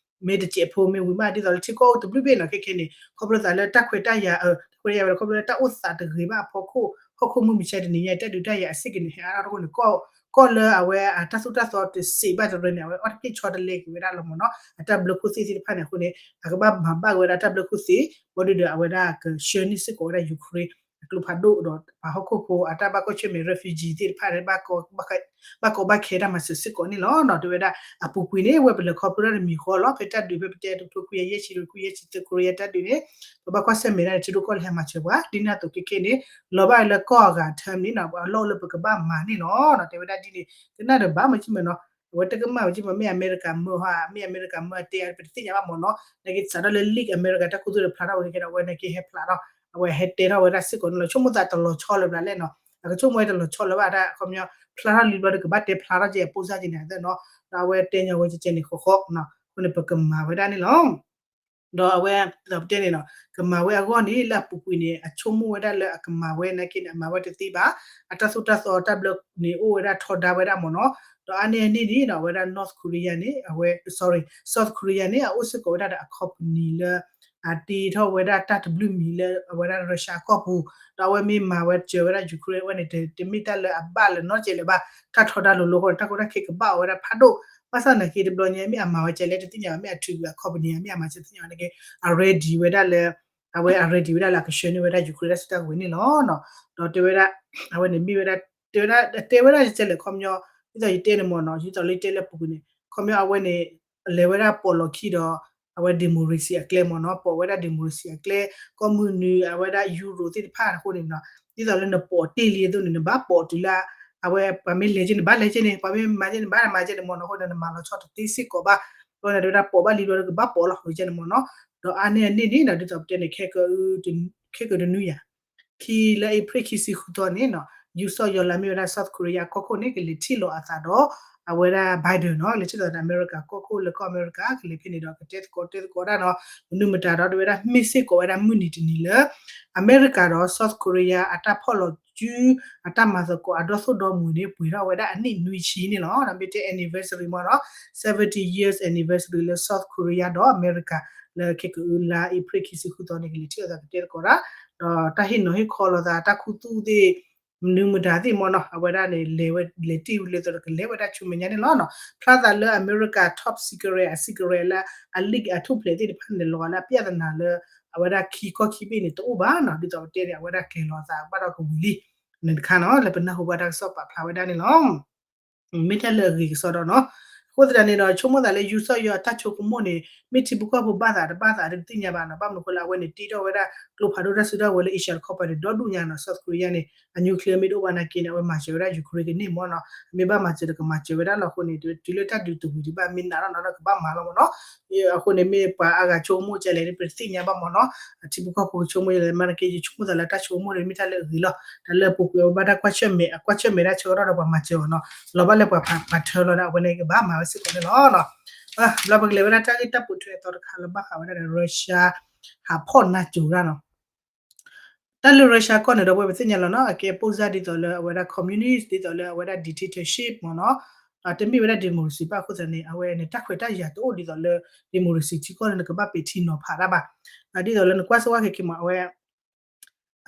မ့ၢ်တစဲးဖိမ့ၢ်ဝံၤမး ဒ်သိးလၢထံကီၢ်အိၣ်တဘျုးဘ့ၣ်နီၤ ခဲခဲန့ၣ် ခီဖျိသးလၢတၢ်ခွဲးတၢ်ယာ် တခွဲးတၢ်ယာ်ဝဲဒီး ခီဖျိလၢတၢ်အိၣ်သးတဂ့ၤဘၣ်အဖီခိၣ် ဟီၣ်ခိၣ်မုၢ်မဆါတနံၤညါ တၢ်ဒုးတၢ်ယၤအဆံးကန့ၣ် ဟဲအါထီၣ်တဃိန့ၣ် ကီၢ်လၢအဝဲအတၢ်သိၣ်တၢ်သီတစဲးဘၣ်တရၢန့ၣ် အဝဲအီၣ်တက့ၢ်ဆီတလဲက့ၤဝဲဒၣ်လီၤမ့ၢ်နီၤ အတၢ်ဘျၢခိၣ်သ့ၣ်သ့ၣ်တဖၣ်န့ၣ် အဃိန့ၣ် အကဘၣ်မၤဘၣ်က့ၤဝဲဒၣ်တၢ်ဘျၢခိၣ်သ့ ဘၣ်ဒီးအဝဲဒၣ်ကဆှၢန့ၢ်စ့ၢ်ကီးဝဲဒၣ် Ukraine အကျိဖးဒိၣ်ဒီး ပှၤဟီၣ်ခိၣ်ဖိအတၢ်ဘၣ်ကွၢ်ဆၢၣ်မဲာ် refugee သ့ၣ်တဖၣ် ဘၣ်ကီဘၣ်ခဲတၢ်မၤစၢၤစ့ၢ်ကီးန့ၣ်လီၤ. တဲဝဲဒၣ်အပူၤကွံာ်န့ၣ် ဝဲပလဲၤခီဖျိတၢ်တမံၤဃီလီၤ ဖဲတၢ်ဒုးဖဲပတဲတကထိခွံကယၤယဲၢ်ဆံ တကထိခွံကယၤယဲၢ်ဆံသၢ Korea တၢ်ဒုးန့ၣ် ပဘၣ်ကွၢ်ဆၢၣ်မဲာ်ဒၣ်န့ၣ် ထံဒိၣ်ကီၢ်လဲၤဟဲမၤစၢၤပှၤ ဒ်န့ၣ်အသိးခဲခဲန့ၣ် လီၤဘၣ်လၢကီၢ်အဂၤ term န့ၣ်နီၤ အလီၢ်အိၣ်လၢပကဘၣ်မၤန့ၣ်လီၤ. တဲဝဲဒၣ်ဒ်န့ၣ် ကနၣ်ဒီးဘၣ်မ့ၢ်ကမၢ်နီၤ အဝဲတကမၣ်ဝဲကမၢ် မ့ၢ်အမဲရကၤမၢဟါ မ့ၢ်အမဲရကၤမၢအတဲ ပတသ့ၣ်ညါဘၣ်မ့ၢ်နီၤ နာ်က့စးထီၣ်လၢ leak အမဲရကၤတၢ်ခူသူၣ်ဒီးဖျါထီၣ်ဝဲခဲခဲဒီး အဝဲနာ်က့ဟဲဖျါထီၣ် အဝဲဟဲတဲထီၣ်ဝဲဒၣ်စ့ၢ်ကီးန့ၣ်လီၤ. ဆိကမိၣ်သးတလီၤဆီလၢၤဘၣ်လဲၣ်နီၤ အကဆိကမိၣ်ဝဲတလီၤဆီလၢၤဘၣ်တၢ် ခီပညီ ဖျါထီၣ်လံဘျီဒီးကဘၣ်တဲဖျါထီၣ်ကဲအပိစၢ်ကဲန့ၣ်အသၢနီၤ ဒီးအဝဲတဲညီဝဲကဲန့ၣ်ဃီဃီ အဃိန့ၣ် ပကမၤဝဲဒၣ်န့ၣ်လီၤ. ဒီးအဝဲ ဒ်သိးပတဲန့ၣ်နီၤ ကမၤဝဲအဂီၢ်န့ၣ် လၢအပူၤကွံာ်န့ၣ် အဆိကမိၣ်ဝဲဒၣ်လၢအကမၤဝဲနာ်က့န့ၣ် အမၤဝဲတသ့ဘၣ် အတၢ်သိၣ်တၢ်သီတၢ်ဘျၢန့ၣ်အိၣ်ဝဲဒၣ်ထီဒါဝဲဒၣ်မ့ၢ်နီၤ ဒီးအါန့ၢ်အန့ၣ်န့ၣ်ဒီး အဝဲဒၣ် North Korea န့ၣ် အဝဲ sorry South Korea န့ၣ် အအိၣ်စ့ၢ်ကီးဝဲဒၣ်ဒီးအ company လၢ အတ့ထီၣ်ဝဲဒၣ်တၢ်တဘျုးမံၤလၢအဝဲဒၣ် Russia အကီၢ်ပူၤ ဒီးအဝဲမ့ၢ်မၤဝဲစၢၤဝဲဒၣ် Ukraine အဝဲန့ၣ် တမ့ၢ်တၢ်လၢအဘၣ်လၢၤနီတစဲးလၢၤဘၣ် တၢ်ထီဒါလိၤလိၤအဃိန့ၣ် တၢ်ကီတၢ်ခဲကဘၣ်အီၤဝဲဒၣ်ဖးဒိၣ် ဘၣ်ဆၣ်သနာ်က့တဘျီညါ မ့ၢ်အမၤဝဲကဲလဲၣ်တသ့ၣ်ညါဘၣ် မ့ၢ်အထုးကွံာ် အ company မ့ၢ်အမၤစၢၤတသ့ၣ်ညါဘၣ်နာ်က့ အ ready ဝဲဒၣ်လၢ အဝဲအ ready ဝဲဒၣ်လၢအကဆှၢန့ၢ်ဝဲဒၣ် Ukraine တၢ်စုတၢ်ကဝဲၤန့ၣ်လီၤ. ဒီးတဲဝဲဒၣ် အဝဲန့ၣ်မ့ၢ်ဝဲဒၣ် တဲဝဲဒၣ် တဲဝဲဒၣ်ကဲလဲၣ်ခီပညီ ဒ်သိးယတဲန့ၣ်မ့ၢ်နီၤ ဒ်သိးလၢယတဲလၢပူၤကွံာ်န့ၣ် ခီပညီအဝဲန့ၣ် လဲၤဝဲဒၣ်ပိာ်လီၢ်ခံဒီး အဝဲ democracy အကျဲမ့ၢ်နီၤ ပိာ်ဝဲဒၣ် democracy အကျဲ ကီၢ်မုၢ်နုာ် အဝဲဒၣ် Euro သ့ၣ်တဖၣ်အဃိန့ၣ်နီၤ ဒ်သိးလၢနပိာ်တ့ၢ်လံအသိးန့ၣ် နဘၣ်ပိာ်တုၤလၢ အဝဲပှၤမ့ၢ်လဲၤက့န့ၣ် ဘၣ်လဲၤက့န့ၣ် ပှၤမ့ၢ်မၤက့န့ၣ် ဘၣ်မၤက့န့ၣ်မ့ၢ်နီၤ အဃိန့ၣ် နမၤလီၤဆီတသ့စ့ၢ်ကီးဘၣ် အဃိန့ၣ်တဲဝဲဒၣ်ပိာ်ဘၣ်လံဘျီဒီးကဘၣ်ပိာ်လီၤ အဃိန့ၣ်မ့ၢ်နီၤ ဒီးအါန့ၢ်အန့ၣ်န့ၣ်နီၤ ဒ်သိးပတဲန့ၣ် ခဲက ခဲကတနွံယၤ ခံလၢ April ခံဆံဃုသီန့ၣ်နီၤ ယူးစီၣ်ယီၤလၢမ့ၢ်ဝဲဒၣ် South Korea အကီၢ်ခိၣ်န့ၣ် ကလဲၤထံၣ်လိာ်အသးဒီး အဝဲဒၣ် Biden နီၤ လဲၤထံၣ်လိာ်သးဒီးအမဲရကၤကီၢ်ခိၣ်လၢကီၢ်အမဲရကၤ ကလဲၤဖဲန့ၣ်ဒီး ကတဲသကိးတဲသကိးတၢ်နီၤ မနုၤမတၤဒီး တဲဝဲဒၣ်မ့ၢ်စ့ၢ်ကီးဝဲဒၣ်မုၢ်နံၤတနံၤလၢ အမဲရကၤဒီး South Korea အတၢ်ဖီၣ်လီၤစု အတၢ်မၤသကိးအဒီသိၣ်ဒီမှံၤန့ၣ် ပှဲၤထီၣ်ဝဲဒၣ်အနံၣ်နွံဆံန့ၣ်လီၤ. ဒီးမ့ၢ်တဲ anniversary မ့ၢ်နီၤ seventy years anniversary လၢ South Korea ဒီးအမဲရကၤ လၢခဲကအုလါ April ခံဆံဃုသီန့ၣ် ကလဲၤထံၣ်လိာ်သးကတဲသကိးတၢ် ဒီးတၢ်ဟ့ၣ်နီၤဟ့ၣ်ခီလိာ်သး တၢ်ခူသူၣ်သ့ၣ် မနုၤမတၤသ့ၣ်မ့ၢ်နီၤ အဝဲဒၣ်န့ၣ် လဲၤဝဲ လဲၤတ့ၢ်ဝံၤလၢသိးဒီး ကလဲၤဝဲဒၣ်ဆူမဲာ်ညါန့ၣ်လီၤ. ဖျါသးလၢအမဲရကၤ top secret အ secret လၢအ leak အထူၣ်ဖျဲးသ့ၣ်တဖၣ်န့ၣ် လီၤဂာ်လၢအပြဿနာလၢ အဝဲဒၣ်ခံကီၢ်ခံဘ့ၣ်န့ၣ် တအိၣ်ဘၣ်နီၤ ဒ်သိးပတဲန့ၣ် အဝဲဒၣ်ကျဲၤလိာ်သးဘၣ်ဒီးကဝံၤလံ န့ၣ်တခါနီၤ လၢပနၢ်ဟူဘၣ်တၢ်ကစီၣ်ပာ်ဖျါဝဲဒၣ်န့ၣ်လီၤ. မ့ၢ်တၢ်လၢအဂ့ၤကစီဒီးနီၤ အဃိသတးန့ၣ်ဒီး ဆိကမိၣ်သးလၢယူးစီၣ်ယီၤအတၢ်ဆိကမိၣ်န့ၣ် မ့ၢ်ထံဖိကီၢ်ဖိဘၣ်သးတဘၣ်သးတသ့ၣ်ညါဘၣ်နီၤ ဘၣ်မနုၤဃိလၢအဝဲန့ၣ် တ့ထီၣ်ဝဲဒၣ်ကျိဖးဒိၣ်တၢ်စုတၢ်ဝဲၤလၢ Asia တခီပၤန့ၣ် ဒီဒူၣ်ညါနီၤ South Korea န့ၣ် အ nuclear မ့ၢ်တအိၣ်ဘၣ်နာ်က့န့ၣ် အဝဲမၤစၢၤဝဲဒၣ် Ukraine ကန့ၢ်မ့ၢ်နီၤ အမ့ၢ်ဘၣ်မၤစၢၤဒီးကမၤစၢၤဝဲဒၣ်လီၤအဃိန့ၣ် တုၤလၢတၢ်ဒုးတဝံၤဒံးဘၣ် မ့ၢ်နးထီၣ်နးထီၣ်ကဘၣ်မၤလီၤမ့ၢ်နီၤ အဃိန့ၣ်မ့ၢ်ပှၤအါဂၤဆိကမိၣ်ကလဲၣ်န့ၣ် ပတသ့ၣ်ညါဘၣ်မ့ၢ်နီၤ အထံဖိကီၢ်ဖိကဆိကမိၣ်ယလဲၣ် မ့ၢ်နာ်က့ ယဆိကမိၣ်သးလၢတၢ်ဆိကမိၣ်န့ၣ် မ့ၢ်တၢ်လၢအဂ့ၤလီၤ တၢ်လၢအပူၤကွံာ်အဝဲဘၣ်တၢ်ကွၢ်ဆၢၣ်မဲာ် အကွၢ်ဆၢၣ်မဲာ်ဒၣ်ဆၢကတီၢ်ဒီးပှၤမၤစၢၤအီၤနီၤ လီၤဘၣ်လၢပှၤပာ်ထၢလီၤဒီး အဝဲန့ၣ်ကဘၣ်မၤဝဲစ့ၢ်ကီးန့ၣ်လီၤ ဘျီပကလဲၤဝဲဒၣ်တၢ်ဂ့ၢ်တၢ်ပိာ်ထွဲအသီတခါလၢဘၣ်ဃးဝဲဒၣ်ဒီး Russia ဟးဖီၣ်နါစိၤတၢ်နီၤ တၢ်လၢ Russia ကီၢ်န့ၣ်ဒီး ပဝဲပသ့ၣ်ညါလီၤနီၤ အကဲပိၢ်စၢ်ဒ်သိးလၢအဝဲဒၣ် communist ဒ်သိးလၢအဝဲဒၣ် dictatorship မ့ၢ်နီၤ တမ့ၢ်ဝဲဒၣ် democracy ဘၣ်အဃိသတးန့ၣ် အဝဲန့ၣ် တၢ်ခွဲးတၢ်ယာ်တအိၣ်ဒ်သိးလၢ democracy ထံကီၢ်န့ၣ် နကဘၣ်ပ့ၤထံနီၤဖးတၢ်ဘၣ် ဒ်သိးလၢနကွၢ်စ့ၢ်ကီးခဲက့ၤမး အဝဲ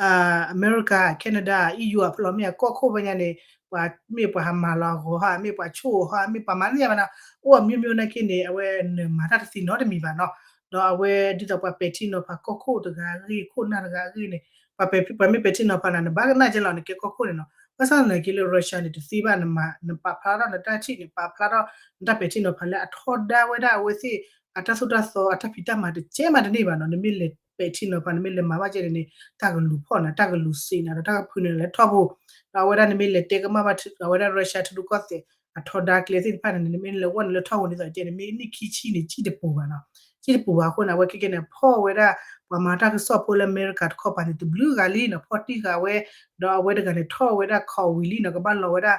အမဲရကၤ Canada EU အဖီလီၤမ့ၢ်အကီၢ်ခိၣ်ဖဲညါန့ၣ် ပှၤမ့ၢ်ပှၤဟးမၤလီၤအဂီၤဟါ မ့ၢ်ပှၤဆိၣ်အီၤဟါ မ့ၢ်ပှၤမၤသ့ၣ်ညါဘၣ်နီၤ အိၣ်အမျိုးမျိုးနာ်က့န့ၣ် အဝဲနမၤတၢ်တသ့နီတမံၤဘၣ်နီၤ ဒီးအဝဲဒ်သိးပှၤပဲာ်ထံနီၤဖးကီၢ်ခိၣ်တဂၤအဂ့ၢ် ခိၣ်နၢ်တဂၤအဂ့ၢ်န့ၣ် ပှၤပဲာ် ပှၤမ့ၢ်ပဲာ်ထံနီၤဖးနၤ နဘၣ်ကနၣ်ကဲလီၤ နကဲကီၢ်ခိၣ်န့ၣ်နီၤ ဘၣ်ဆၣ်သနာ်က့လၢ Russia န့ၣ် တသ့ဘၣ် နမၤ နပာ်ဖျါထီၣ်နတၢ်ထံၣ်န့ၣ် ပာ်ဖျါထီၣ်နတၢ်ပဲာ်ထံနီၤဖးလၢအထီဒါဝဲဒၣ်အဝဲသ့ၣ် အတၢ်သိၣ်တၢ်သီ အတၢ်ဖံးတၢ်မၤတကဲမးတန့ၢ်ဘၣ်နီၤ နမ့ၢ်လဲၤပဲာ်ထံနီၤဖး နမ့ၢ်လဲၤမၤဘၣ်ကဲန့ၣ်န့ၣ် တၢ်ကလူၤဖီၣ်နၤ တၢ်ကလူၤစံးနၤ ဒီးတၢ်ကဖုးနၤလၢထီဘိ ဒီးအဝဲဒၣ်နမ့ၢ်လဲၤတဲကမၣ်ဘၣ် အဝဲဒၣ် Russia ထံရူၢ်ကီၢ်သဲး အထီဒါကျဲသ့ၣ်တဖၣ်န့ၣ် နမ့ၢ်လဲၤဝဲနုာ်လၢထီဘိန့ၣ် ဒ်သိးတဲန့ၣ် မ့ၢ်နံၣ်ခံဆံန့ၣ် ကံၣ်တပူၤဘၣ်နီၤ ကံၣ်တပူၤဘၣ်အဃိန့ၣ် အဝဲခဲကဲန့ၣ် ဖီၣ်ဝဲဒၣ် ပှၤမၤတၢ်ကစီၣ်ဖိလၢအမဲရကၤတခီပၤန့ၣ် တဘျုးဂၤလံနီၤ ဖီၣ်တံၢ်ဃာ်ဝဲ ဒီးအဝဲတဂၤန့ၣ် ထီၣ်ဝဲဒၣ်ခီးဝံၤလံနီၤ ကဘၣ်လီၤဝဲဒၣ်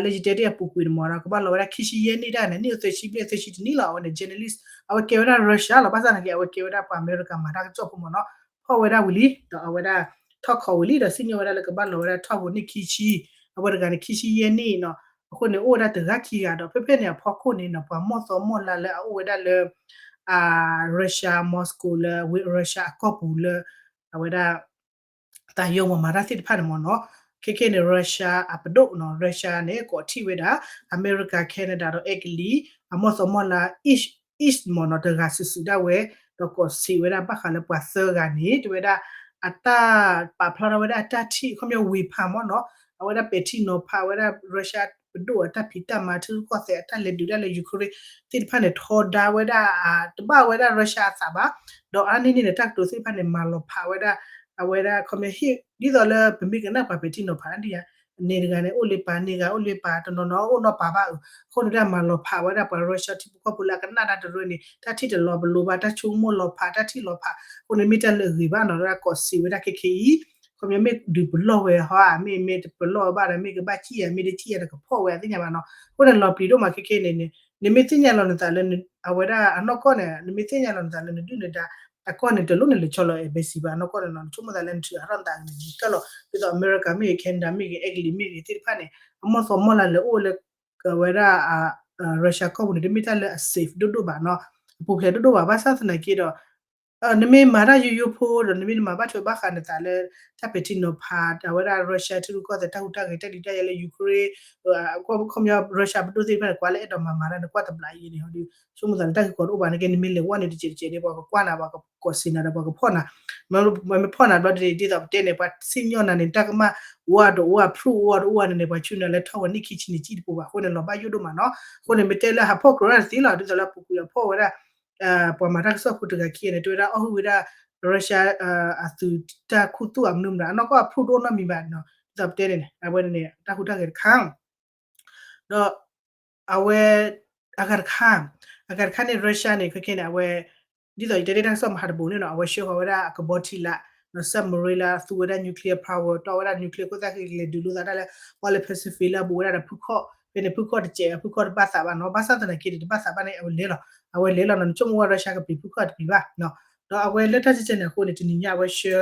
လၢယတဲတ့ၢ်အပူၤကွံာ်န့ၣ်မ့ၢ်ဒီး ကဘၣ်လီၤဝဲဒၣ်ခံဆံယဲၢ်နံၣ်တၢ်န့ၣ် နံၣ်အိၣ်သၢဆံဘျဲၣ်သၢဆံတနံၣ်လီၤ အဝဲန့ၣ် journalist အဝဲကဲဝဲဒၣ် Russia လီၤ ဘၣ်ဆၣ်သနာ်က့ အဝဲကဲဝဲဒၣ်ပှၤအမဲရကၤမၤတၢ်ကစီၣ်ဖိမ့ၢ်နီၤ ဖီၣ်ဝဲဒၣ်ဝံၤလံ ဒီးအဝဲဒၣ် ထီၣ်ခီးဝံၤလံ ဒီးစံၣ်ညီၣ်ဝဲဒၣ်လၢကဘၣ်လီၤဝဲဒၣ်ထီဘိနံၣ်ခံဆံ အဝဲတဂၤန့ၣ် ခံဆံယဲၢ်နံၣ်နီၤ အဃိန့ၣ် အိၣ်ဝဲဒၣ်တဂၤခံဂၤဒီး ဖဲဖဲန့ၣ်အဖီခိၣ်န့ၣ်နီၤ ပှၤမီၢ်သီမီၢ်လါလၢအအိၣ်ဝဲဒၣ်လၢ Russia Moscow လၢ Russia အကီၢ်ပူၤလၢ အဝဲဒၣ် တၢ်ယိမၤမၤတၢ်သ့ၣ်တဖၣ်န့ၣ်မ့ၢ်နီၤ ခဲခဲန့ၣ် Russia အပဒိၣ်နီၤ Russia န့ၣ် ကိးထီၣ်ဝဲဒၣ် အမဲရကၤ Canada ဒီးအဲကလံး အမီၢ်သီမီၢ်လါ each each မ့ၢ်နီၤ တဂၤစုာ်စုာ်ဒၣ်ဝဲ ဒီးကိးစံးဝဲဒၣ်ဘၣ်ဃးလၢပှၤသၢဂၤန့ၣ် တဲဝဲဒၣ် အတၢ်ပာ်ဖျါထီၣ်ဝဲဒၣ်အတၢ်ထံၣ် ခီပညီဝေဖန်မ့ၢ်နီၤ အဝဲဒၣ်ပဲာ်ထံနီၤဖးဝဲဒၣ် Russia ပဒိၣ်အတၢ်ဖံးတၢ်မၤ ထံရူၢ်ကီၢ်သဲးအတၢ်လဲၤဒုးတၢ်လၢ Ukraine သ့ၣ်တဖၣ်န့ၣ် ထီဒါဝဲဒၣ် တဘၣ်ဝဲဒၣ် Russia အသးဘၣ် ဒီးအါန့ၢ်န့ၣ်န့ၣ် တၢ်ကတိၤသ့ၣ်တဖၣ်န့ၣ် မၤလီၤဖးဝဲဒၣ် အဝဲဒၣ် ခီပညီဟ့ၣ် ဒ်သိးလၢပမ့ၢ်ကနၣ်ပှၤပဲာ်ထံနီၤဖးဒၣ်ဒ်ယါ န့ၣ်တဂၤန့ၣ် အိၣ်လၢပၤ န့ၢ်ဂၤအိၣ်လၢပၤ တနီၤနီၤအိၣ်နီတပၤဘၣ်အဃိန့ၣ် တၢ်မၤလီၤဖးဝဲဒၣ်ပှၤ Russia ထံဖိကီၢ်ဖိလၢအကနၣ်တၢ်တရၢန့ၣ် တၢ်ထံၣ်တလီၤပလိာ်ဘၣ် တၢ်ဆိကမိၣ်လီၤဖး တၢ်ထံၣ်လီၤဖး အဃိန့ၣ်မ့ၢ်တၢ်လၢအဂ့ၤဘၣ်နီၤ လၢကိးစံးဝဲဒၣ်ခဲခဲအံၤ ခီပညီမ့ၢ်ဒုးပလီၢ်ဝဲဟီဧါ မ့ၢ်မ့ၢ်တပလီၢ်ဘၣ်ဒီး မ့ၢ်ကဘၣ်စံၣ်ဧါ မ့ၢ်တစံၣ်ဧါ တကဖီၣ်ဝဲအသ့ၣ်ညါဘၣ်နီၤ အဃိန့ၣ်လီၤပျံၤဒိၣ်မးခဲခဲန့ၣ်န့ၣ် နမ့ၢ်သ့ၣ်ညါလီၤနသးလၢ အဝဲဒၣ်အနီၢ်ကီၢ်န့ၣ် နမ့ၢ်သ့ၣ်ညါလီၤနသးလၢနဒုၣ်နဒါ အကီၢ်န့ၣ် တလိၣ်န့ၣ်လဲၤဆီလီၤ embassy ဘၣ် အနီၢ်ကီၢ်န့ၣ်နီၤ နဆိကမိၣ်သးလၢနထုးအါထီၣ်နသးန့ၣ် နကၢ်လီၤ ဒ်သိးအမဲရကၤမ့ၢ်ဂ့ၤ Canada မ့ၢ်ဂ့ၤ အဲကလံးမ့ၢ်ဂ့ၤသ့ၣ်တဖၣ်န့ၣ် အမီၢ်သီမီၢ်လါလၢအိၣ်လၢ အဝဲဒၣ် Russia ကီၢ်ပူၤန့ၣ် တမ့ၢ်တၢ်လၢအ safe ဒိၣ်ဒိၣ်ဘၣ်နီၤ အပူၤဖျဲးဒိၣ်ဒိၣ်ဘၣ် ဘၣ်ဆၣ်သနာ်က့ဒီး နမ့ၢ်မၤတၢ်ယိယိဖိဒီး နမ့ၢ်နမၤဘၣ်ထွဲဘၣ်ဃးနသးလၢ တၢ်ပဲာ်ထံနီၤဖး အဝဲဒၣ် Russia ထံရူၢ်ကီၢ်သဲး တၢ်ဟူးတၢ်ဂဲၤ တၢ်ဒုးတၢ်ယၤလၢ Ukraine ခီပညီ Russia ပဒိၣ်သ့ၣ်တဖၣ်န့ၣ် ကွၢ်လၢအဲၣ်ဒိးမၤမၤတၢ်န့ၣ် ကွၢ်တဘျီအံၤန့ၣ် ဟီဒီး ဆိကမိၣ်သးလၢတၢ်ဂ့ၢ်ကီတအိၣ်ဘၣ်န့ၣ်က့ နမ့ၢ်လဲၤဝဲန့ၣ် တစဲးတစဲးန့ၣ် ပှၤကကွၢ်နၤ ပှၤကကိးစံးနၤဒီး ပှၤကဖီၣ်နၤ မ့ၢ်ဖီၣ်နၤဘျီဒ်န့ၣ် ဒ်သိးပတဲန့ၣ် ပှၤစံၣ်ညီၣ်နၤန့ၣ် တၢ်ကမၣ် အိၣ်အဒိးအိၣ်အ proof အိၣ်အဒိးအိၣ်အန့ၣ်န့ၣ် ပှၤဆူနၤလၢထီၣ်ဝဲနံၣ်ခံဆံန့ၣ် စံၣ်တပူၤဘၣ်အဃိန့ၣ် လီၤဘၣ်ယိၣ်ဒိၣ်မးနီၤ အဃိန့ၣ် မ့ၢ်တဲလၢဟးဖီၣ်ကြၢးတသ့လီၤ ဒ်သိးလၢပူၤကွံာ်အဖီၣ်ဝဲဒၣ် ပှၤမၤတၢ်ကစီၣ်ဖိတဂၤခံဂၤန့ၣ် တဲဝဲဒၣ်အီၣ်ဟုၣ်ဝဲဒၣ် Russia အသုးတၢ်ခူသူၣ်အမနုၤမတၤ အနီၢ်ကီၢ်အ proof တအိၣ်နီတမံၤဘၣ်နီၤ ဒ်သိးပတဲန့ၣ် အဝဲန့ၣ် တၢ်ဟူးတၢ်ဂဲၤတခါ ဒီး အဝဲ အဂၤတခါ အဂၤတခါန့ၣ် Russia န့ၣ် ခဲခဲန့ၣ် အဝဲ ဒ်သိးယတဲတ့ၢ်တၢ်ကစီၣ်မဟါတဘိန့ၣ်နီၤ အဝဲဆှၢဃီၤဝဲဒၣ်အကဘီထံလာ် ဒီး submarine လၢအသူဝဲဒၣ် nuclear power တီၣ်ဝဲဒၣ် nuclear ခိၣ်သၣ်ဃံ ကလဲၤဒုးလိာ်သးတၢ်လၢ ပှၤလၢ Pacific လၢအဘူးဝဲဒၣ်ဒီးဖုခီၣ် ဖဲန့ၣ် ဖုခီၣ်တစဲး ဖုခီၣ်တဘၣ်သးဘၣ်နီၤ ဘၣ်ဆၣ်သနာ်က့ဒီး တဘၣ်သးဘၣ်န့ၣ် အဝဲလဲၤလီၤ အဝဲလဲၤလီၤနီၤ နဆိကမိၣ်ဝဲ Russia ကပျံၤဖုခီၣ်တပျံၤဘၣ် ဒီးအဝဲလၢတၢ်စဲးစဲးန့ၣ်အဃိန့ၣ် တနံၤညါအဝဲဆှၢ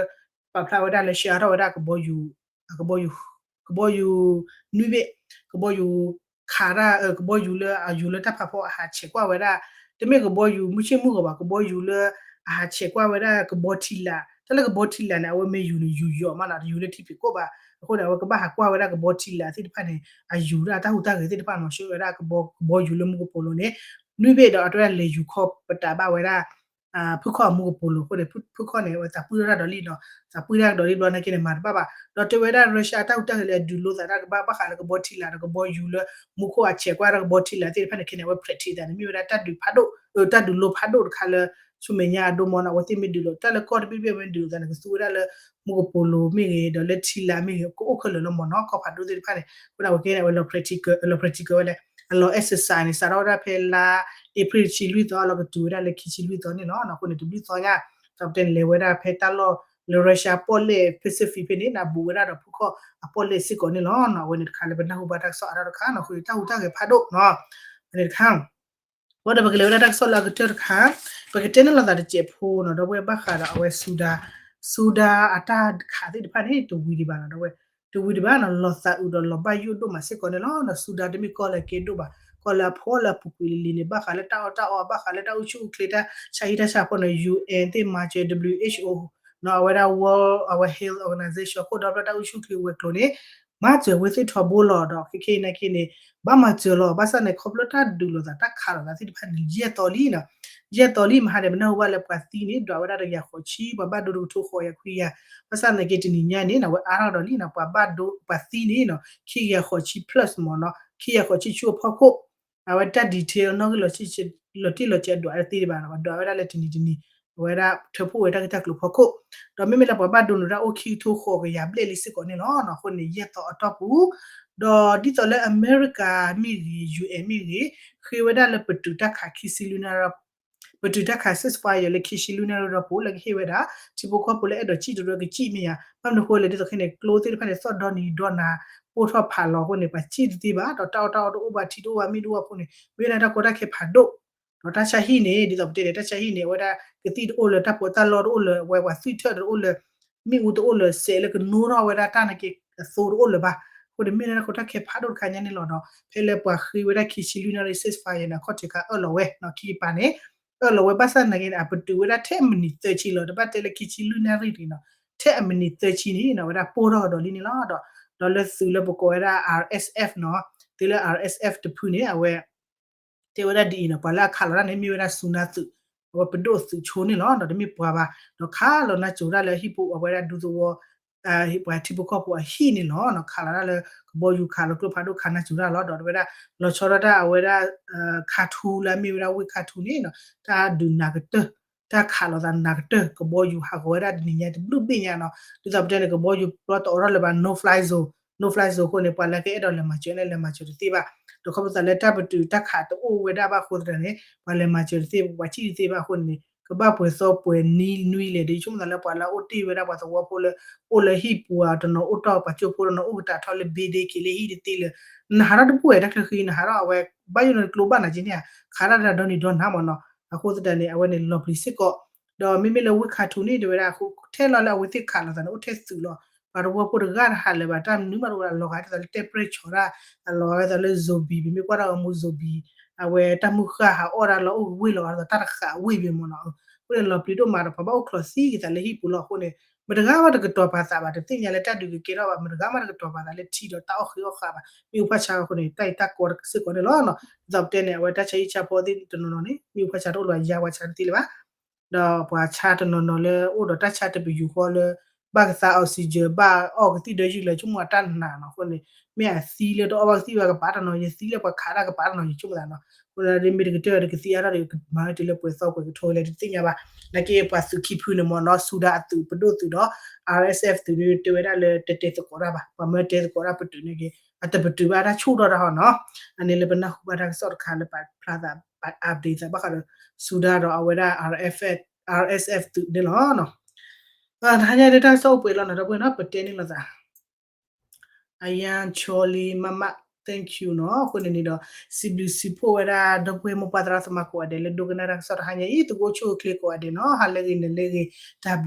ပာ်ဖျါဝဲဒၣ်လၢဆှၢအါထီၣ်ဝဲဒၣ်ကဘီယူၤ ကဘီယူၤ ကဘီယူၤ နွံဘ့ၣ် ကဘီယူၤ ခးတၢ် ကဘီယူၤလၢအယူၤလၢတၢ်ဖးဖီအဟးဆဲးကွၢ်ဝဲဒၣ် တမ့ၢ်ကဘီယူၤမုၢ်ဆ့ၣ်မုၢ်ဂီၤဘၣ် ကဘီယူၤလၢ အဟးဆဲးကွၢ်ဝဲဒၣ်ကဘီထံလာ် တၢ်လၢကဘီထံလာ်န့ၣ် အဝဲမ့ၢ်ယူၤန့ၣ် ယူၤယီၤမးနီၤ တယူၤလၢထံဖံးခိၣ်ဘၣ် အဃိန့ၣ် အဝဲကဘၣ်ဟးကွၢ်ဝဲဒၣ်ကဘီထံလာ်သ့ၣ်တဖၣ်န့ၣ် အယူၤဒၣ်တၢ်ဟူးတၢ်ဂဲၤသ့ၣ်တဖၣ်နီၤ ဆှၢဝဲဒၣ်ကဘီ ကဘီယူၤလၢမူကပိာ်လိၤန့ၣ် နွံဘ့ၣ်ဒီးအတဝဲဒၣ်လဲၤယူၤခီပတာ်ဘၣ်ဝဲဒၣ် ဖုခီၣ်အမူကပိာ်လိၤအဃိန့ၣ် ဖုခီၣ်န့ၣ် အဝဲသးပှၢ်ထီၣ်တၢ်ဒီးလံနီၤ သးပှၢ်တၢ်ကဒီးလံဘျီနာ်က့န့ၣ် မၤတဘၣ်ဘၣ် ဒီးတဲဝဲဒၣ် Russia တၢ်ဟူးတၢ်ဂဲၤလၢအဒုးလိာ်သးတၢ်ကဘၣ်ဘၣ်ဃးလၢကဘီထံလာ်ဒီးကဘီယူၤလၢ မူခိၣ်အဆဲးကွၢ်တၢ်ကဘီထံလာ်သ့ၣ်တဖၣ်န့ၣ်ခဲန့ၣ် အဝဲ practice သးန့ၣ် မ့ၢ်ဝဲဒၣ်တၢ်ဒုးဖးဒိၣ် တၢ်ဒုးလိဖးဒိၣ်တခါလၢ ဆူမဲာ်ညါအဒိမ့ၢ်နီၤ အဝဲသ့ၣ်မ့ၢ်ဒုးလိာ် တၢ်လၢကီၢ်တဘ့ၣ်ဘ့ၣ်မ့ၢ်ဒုးလိာ်သးန့ၣ် ကသူဝဲဒၣ်လၢ မူကပိာ်လိၤမ့ၢ်ဂ့ၤ ဒီးလၢထံလာ်မ့ၢ်ဂ့ၤ ကအိၣ်ခဲလၢာ်လီၤမ့ၢ်နီၤ ကီၢ်ဖးဒိၣ်သ့ၣ်တဖၣ်န့ၣ် အဃိန့ၣ် အဝဲကဲန့ၣ် အဝဲလီၤ practical လီၤ practical ဝဲလဲၣ် အလီၤ exercise န့ၣ် စးထီၣ်ဝဲဒၣ်ဖဲလါ April တဆံလွံၢ်သီ လီၤကတုၤဝဲဒၣ်လၢခံဆံလွံၢ်သီန့ၣ်လီၤ အဃိန့ၣ် တဘျုးသီညါ သီပတဲန့ၣ် လဲၤဝဲဒၣ်ဖဲတၢ်လီၢ်လၢ Russia ပီၣ်လဲၣ် Pacific ဖဲန့ၣ် နဘူးဝဲဒၣ်ဒီးဖုခီၣ်အပီၣ်လဲၣ်စ့ၢ်ကီးန့ၣ်လီၤ အဝဲန့ၣ်တခါလၢပနၢ်ဟူဘၣ်တၢ်ကစီၣ်အါထီၣ်တခါနီၤ အဃိန့ၣ် တၢ်ဟူးတၢ်ဂဲၤဖးဒိၣ်နီၤ အန့ၣ်တခါ ဘၣ်ဒီးပကလဲၤဝဲဒၣ်တၢ်ကစီၣ်လၢအကတၢၢ်တခါ ပကတဲန့ၢ်လိာ်သးတစဲးဖိနီၤ ဒီပုၢ်ဝဲၢ်ဘၣ်ဃးဒီးအဝဲ Sudan Sudan အတၢ်ခးသ့ၣ်တဖၣ်န့ၣ် တဝံၤဒံးဘၣ်နီၤ ဒီပုၢ်ဝဲၢ် တဝံၤဒံးဘၣ်နီၤ လီၤသးအုးဒီးလီၤဘၣ်ယိၣ်ဒိၣ်မးစ့ၢ်ကီးန့ၣ်လီၤ ဒီး Sudan တမ့ၢ်ကီၢ်လၢအကဲဒိၣ်ဘၣ် ကီၢ်လၢအဖှီၣ်လၢအပူၤကွံာ်လံၤလံၤန့ၣ် ဘၣ်ဃးလၢတၢ်အီၣ်တၢ်အီ ဘၣ်ဃးလၢတၢ်အိၣ်ဆူၣ်အိၣ်ချ့ တၢ်ဆါဟံၣ်တၢ်ဆါဖီန့ၣ် UN သ့ၣ်မၤစၢၤ WHO အဝဲဒၣ် World အဝဲ Health Organization ခိၣ်ဒီဖျၢၣ်တၢ်အိၣ်ဆူၣ်ချ့ဝဲၤကျိၤန့ၣ် မၤစၢၤဝဲသ့ၣ်ထီဘိလီၤဒီး ခဲခဲအံၤနာ်က့န့ၣ် ဘၣ်မၤစၢၤလီၤ. ဘၣ်ဆၣ်န့ၣ် ခီဖျိတၢ်ဒုးလိာ်သးတၢ်ခးလိာ်သးသ့ၣ်တဖၣ်န့ၣ် ယဲၢ်သီလံနီၤ, ယဲၢ်သီလံမဟါန့ၣ် ပနၢ်ဟူဘၣ်လၢပှၤသံန့ၣ် ဒွးဝဲဒၣ်တကယၤဃိးဆံ, ပှၤဘၣ်ဒိတကထိဃိးကယၤခွံကယၤ, ဘၣ်ဆၣ်နာ်က့တနံၤညါန့ၣ် အဝဲအါထီၣ်ဒီးလံနီၤ, ပှၤဘၣ်ဒိပှၤသံန့ၣ်နီၤ ခံကယၤဃိးဆံ plus မ့ၢ်နီၤ, ခံကယၤဃိးဆံဆူအဖီခိၣ် အဝဲတၢ် detail နီၣ်ဂံၢ်လီၤတံၢ်လီၤဆဲးဒွးတသ့ဘၣ်နီၤ, ပှၤဒွးဝဲဒၣ်လၢတနံၤတနံၤ အဝဲဒၣ်ထၢဖှိၣ်ဝဲတၢ်ဂ့ၢ်တၢ်ကျိၤဖီခိၣ်, ဒီးမ့မ့ၢ်လၢပှၤဘၣ်ဒိန့ၣ်ဒၣ်အိၣ်ခံကထိဃိးကယၤဘျဲၣ်လံစ့ၢ်ကီးန့ၣ်လီၤ. အဃိန့ၣ် ယဲၢ်သီအတီၢ်ပူၤ ဒီးဒ်သိးလၢအမဲရကၤမ့ၢ်ဂ့ၤ ယူၢ်အဲၣ်မ့ၢ်ဂ့ၤ ဃ့ဝဲဒၣ်လၢပတုာ်တၢ်ခးခံဆံလွံၢ်နၣ်ရံၣ် ပတုာ်တၢ်ခး ceasefire လၢခံဆံလွံၢ်နၣ်ရံၣ်ဒီးပူၤ လၢကဟ့ၣ်ဝဲဒၣ် ထံဖိကီၢ်ဖိလၢအဲၣ်ဒိးကံၣ်တရၢကစံၣ်မ့ၢ်ဧါ, ဘၣ်မနုၤဃိလဲၣ် ဒ်သိးခဲန့ၣ် ကျိသ့ၣ်တဖၣ်န့ၣ် သီၣ်ဒီနံၤဒီနၤ ပိၢ်ထီၣ်ဖးလီၤအဃိန့ၣ် ပှၤစံၣ်တသ့ဘၣ်, ဒီးတၢ်အီၣ်တၢ်အီတအိၣ်ဘၣ် ထံတအိၣ်ဘၣ် မ့ၣ်တအိၣ်ဘၣ်အဃိန့ၣ် မ့ၢ်ဝဲဒၣ်တၢ်ကီတၢ်ခဲဖးဒိၣ် ဒီးတၢ်ဆါဟံၣ်န့ၣ် ဒ်သိးပတဲန့ၣ် တၢ်ဆါဟံၣ်န့ၣ် အဝဲဒၣ်ကသံၣ်တအိၣ်လၢၤ တၢ်ပီးတၢ်လီတအိၣ်လၢၤ အဝဲပှၤသွံၣ်ထၢၣ်တအိၣ်လၢၤ မ့ၣ်အူတအိၣ်လၢၤ စဲးလၢကနိထီၣ်ဝဲဒၣ်တၢ်နာ်က့အသိတအိၣ်လၢၤဘၣ်. အဃိန့ၣ်မ့ၢ်လၢတၢ်ကီတၢ်ခဲဖးဒိၣ်တခါညါန့ၣ်လီၤဒီး ဖဲလၢပှၤဃ့ဝဲဒၣ်ခံဆံလွံၢ်နၣ်ရံၣ် ceasefire န့ၣ် အခီၣ်ထံးခါအၢၣ်လီၤဝဲနီၤ ခံကပၤန့ၣ် အၢၣ်လီၤဝဲ ဘၣ်ဆၣ်နာ်က့န့ၣ် အပတုာ်ဝဲဒၣ်ထဲအမံးနံးသၢဆံလီၤ, တဘၣ်တဲလၢခံဆံလွံၢ်နၣ်ရံၣ်တဂ့ၤနီၤ, ထဲအမံးနံးသၢဆံန့ၣ်နီၤ အဝဲဒၣ်ပိၢ်ထီၣ်ကဒီးလံန့ၣ်လီၤ. ဒီး ဒီးလၢသုးလၢပကိးဝဲဒၣ် RSF နီၤ, သုးလၢ RSF တဖုန့ၣ် အဝဲ တဲဝဲဒၣ်ဒ်အံၤနီၤ, ပှၤလၢအခးလီၤတၢ်န့ၣ် မ့ၢ်ဝဲဒၣ်စူနၢသုး, အဝဲပဒိၣ်သုးဆိန့ၣ်လီၤ. ဒီးတမ့ၢ်ပှၤဘၣ်, ဒီးခးလီၤနၢ်စိၤတၢ်လၢဟံၣ်ပူၤအဝဲဒၣ်ဒူသဝီ ပှၤထံဖိကီၢ်ဖိအဟံၣ်န့ၣ်လီၤ. ခးလီၤတၢ်လၢကဘီယူၤခးလီၤကျိဖးဒိၣ်ခးနၢ်စိၤတၢ်လီၤ. ဒီးတဝဲဒၣ် လီၤဆီဒၣ်တၢ်အဝဲဒၣ် ခါထူလၢအမ့ၢ်ဝဲဒၣ်ဝ့ၢ်ခါထူန့ၣ်နီၤ, တၢ်ဒုးနၤကတၢၢ် တၢ်ခးလိာ်သးနၤကတၢၢ် ကဘီယူၤဟးဂီၤဝဲဒၣ်တနံၤညါတဘျုးဘ့ၣ်ညါနီၤ. ဒ်သိးပတဲန့ၣ် ကဘီယူၤပျီတအိးထီၣ်လၢၤဘၣ် no fly zone, no fly zone အဃိန့ၣ် ပှၤလၢကအဲၣ်ဒိးလဲၤမၤစၢၤန့ၣ် လဲၤမၤစၢၤတသ့ဘၣ်. ဒီးခီဖျိသးလၢတၢ်ပတုာ်တၢ်ခးတအိၣ်ဝဲဒၣ်ဘၣ်အဃိသတးန့ၣ် ပှၤလဲၤမၤစၢၤတသ့ ပှၤစံၣ်တသ့ဘၣ်အဃိန့ၣ် ကဘၣ်ပှဲၤသီပှဲၤနွံနွံလဲၣ် ဒီးယဆိကမိၣ်သးလၢပှၤလၢအအိၣ်တ့ၢ်ဝဲဒၣ်ပှၤသဝီဖိလၢ အိၣ်လၢဟံၣ်ပူၤဧါ တနီၤအိၣ်တီၢ်ပှၤကၠိဖိတနီၤအိၣ်ကတၢၢ်ထီၣ်လၢ ဘ့ဒ့က့ၤလၢဟံၣ်တသ့လၢၤ နဟးထီၣ်တဘူၣ်ဝဲတၢ်ချၢဃံ နဟးထီၣ်အဝဲ ဘၣ်ယိၣ်န့ၣ်ကျိဘၣ်နၤက့န့ၣ်ဧါ ခးတၢ်တၢ်ဒီနံၤဒီနၤမ့ၢ်နီၤ. အဃိသတးန့ၣ် အဝဲန့ၣ်လီၤပျံၤစ့ၢ်ကီး ဒီးမ့မ့ၢ်လၢဝ့ၢ်ခါထူန့ၣ် တဲဝဲဒၣ်အဃိ ထဲလီၤလၢအဝဲသ့ၣ်ခးလိာ်သးန့ၣ် အိၣ်ထဲသုးလီၤ. ပှၤသဝီဖိတဂၤတဟးလၢၤဘၣ် တၢ်မနုၤမးတအိၣ်ဘၣ် လီၤဂာ်ဒ်သိးလၢတဲပြဲၢ်ဆီးတၢ် အလီၤဂာ်ဒ်သိးလၢ zombie ပမ့ၢ်ကွၢ်တၢ်ဂီၤမူ zombie အဝဲတၢ်မုၢ်ဃၢ်ဟးအီၣ်တၢ်လီၤအိၣ်ကဝ့ၢ်လီၤဂာ်ဒ်သိးတၢ်တဃာ်ဝ့ၢ်ဘၣ်မ့ၢ်နီၤ. အဃိန့ၣ်လီၤပျံၤဒိၣ်မးဒီး ပှၤဘၣ်အိၣ်ချီသံကသးလၢဟံၣ်ပူၤလီၤအဃိန့ၣ် မတဂၤမးတကတီၤပာ်သးဘၣ် တသ့ၣ်ညါလၢတၢ်ဒုးကကဲထီၣ်ဘၣ် မတဂၤမးတကတီၤပာ်သးလၢထံဒီးတၢ်အီၣ်ဃ့အီၣ်ဃာ်ဘၣ် မ့ၢ်အူဖၣ်ဆါအဃိန့ၣ် တၢ်အံၤတၢ်ကီစ့ၢ်ကီးန့ၣ်လီၤ. ဒ်သိးပတဲန့ၣ် အဝဲတၢ်ဆါဟံၣ်ဆါဖီသ့ၣ်တနီၤနီၤန့ၣ် မ့ၢ်အူဖၣ်ဆါတအိၣ်လၢၤဘၣ် ယါဝါဆါတသ့လၢၤဘၣ် ဒီးပှၤဆါတနီၤနီၤလၢအိၣ်ဒီးတၢ်ဆါတပယူာ်ဃီလၢ ဘၣ်ကသါ oxygen ဘၣ်အီၣ်ကသံၣ်ဒီးယုၢ်လၢ ဆိကမိၣ်အတၢ်နာ်နီၤအဃိန့ၣ် မ့ၢ်အသံလၢတအီၣ်ဘၣ်ကသံၣ်ဘၣ်ကပၤတနီၤ ယသံလၢပှၤခးတၢ်ကပၤတနီၤ ယဆိကမိၣ်သးနီၤ. အဃိဒီးမ့ၢ်တကတၢၢ်ဒီးကသံအါထီၣ်ဒီး ကမၤဝဲတုၤလၢပှဲၤသီပှဲၤကထိလဲၣ် တသ့ၣ်ညါဘၣ်. နာ်က့ပှၤသုးခံဖုန့ၣ်မ့ၢ်နီၤ ဆူဒၣ်အသုးပဒိၣ်သုးဒီး RSF သုးန့ၣ် တဲဝဲဒၣ်လၢတတဲသကိးတၢ်ဘၣ် ပှၤမၢတဲသကိးတၢ်ပတုာ်န့ၣ်က့ၤ အတပတုာ်ဘၣ်တၢ်ဆူၣ်ထီၣ်တၢ်ဟီနီၤ. အန့ၣ်လၢပနၢ်ဟူဘၣ်တၢ်ကစီၣ်တခါလၢပဖျါသး update သးဘၣ်ဃးဒီး ဆူဒၣ်ဒီးအဝဲဒၣ် RSF သုးန့ၣ်လီၤ. တဟါညါဒ်တၢ်ကစီၣ်အိၣ်ပှဲၤလီၤနီၤ ဒီပုၢ်ဝဲၢ်နီၤ ပတဲန့ၢ်လိာ်သး အယါဆီလံမးမး thank you နီၤ. အဃိန့ၣ်န့ၣ်ဒီး စံးဘျုးစံးဖှိၣ်ဝဲဒၣ် ဒီပုၢ်ဝဲၢ်မိၢ်ပၢ်သရၣ်သမါကိးဂၤဒဲး လၢဒိကနၣ်တၢ်ကစီၣ်တဟါညါအံၤ သကိးဆိၣ်ချ့ကိးဂၤဒဲးနီၤ ဟါလၢအဂ့ၤ နၤလၢအဂ့ၤ တၢ်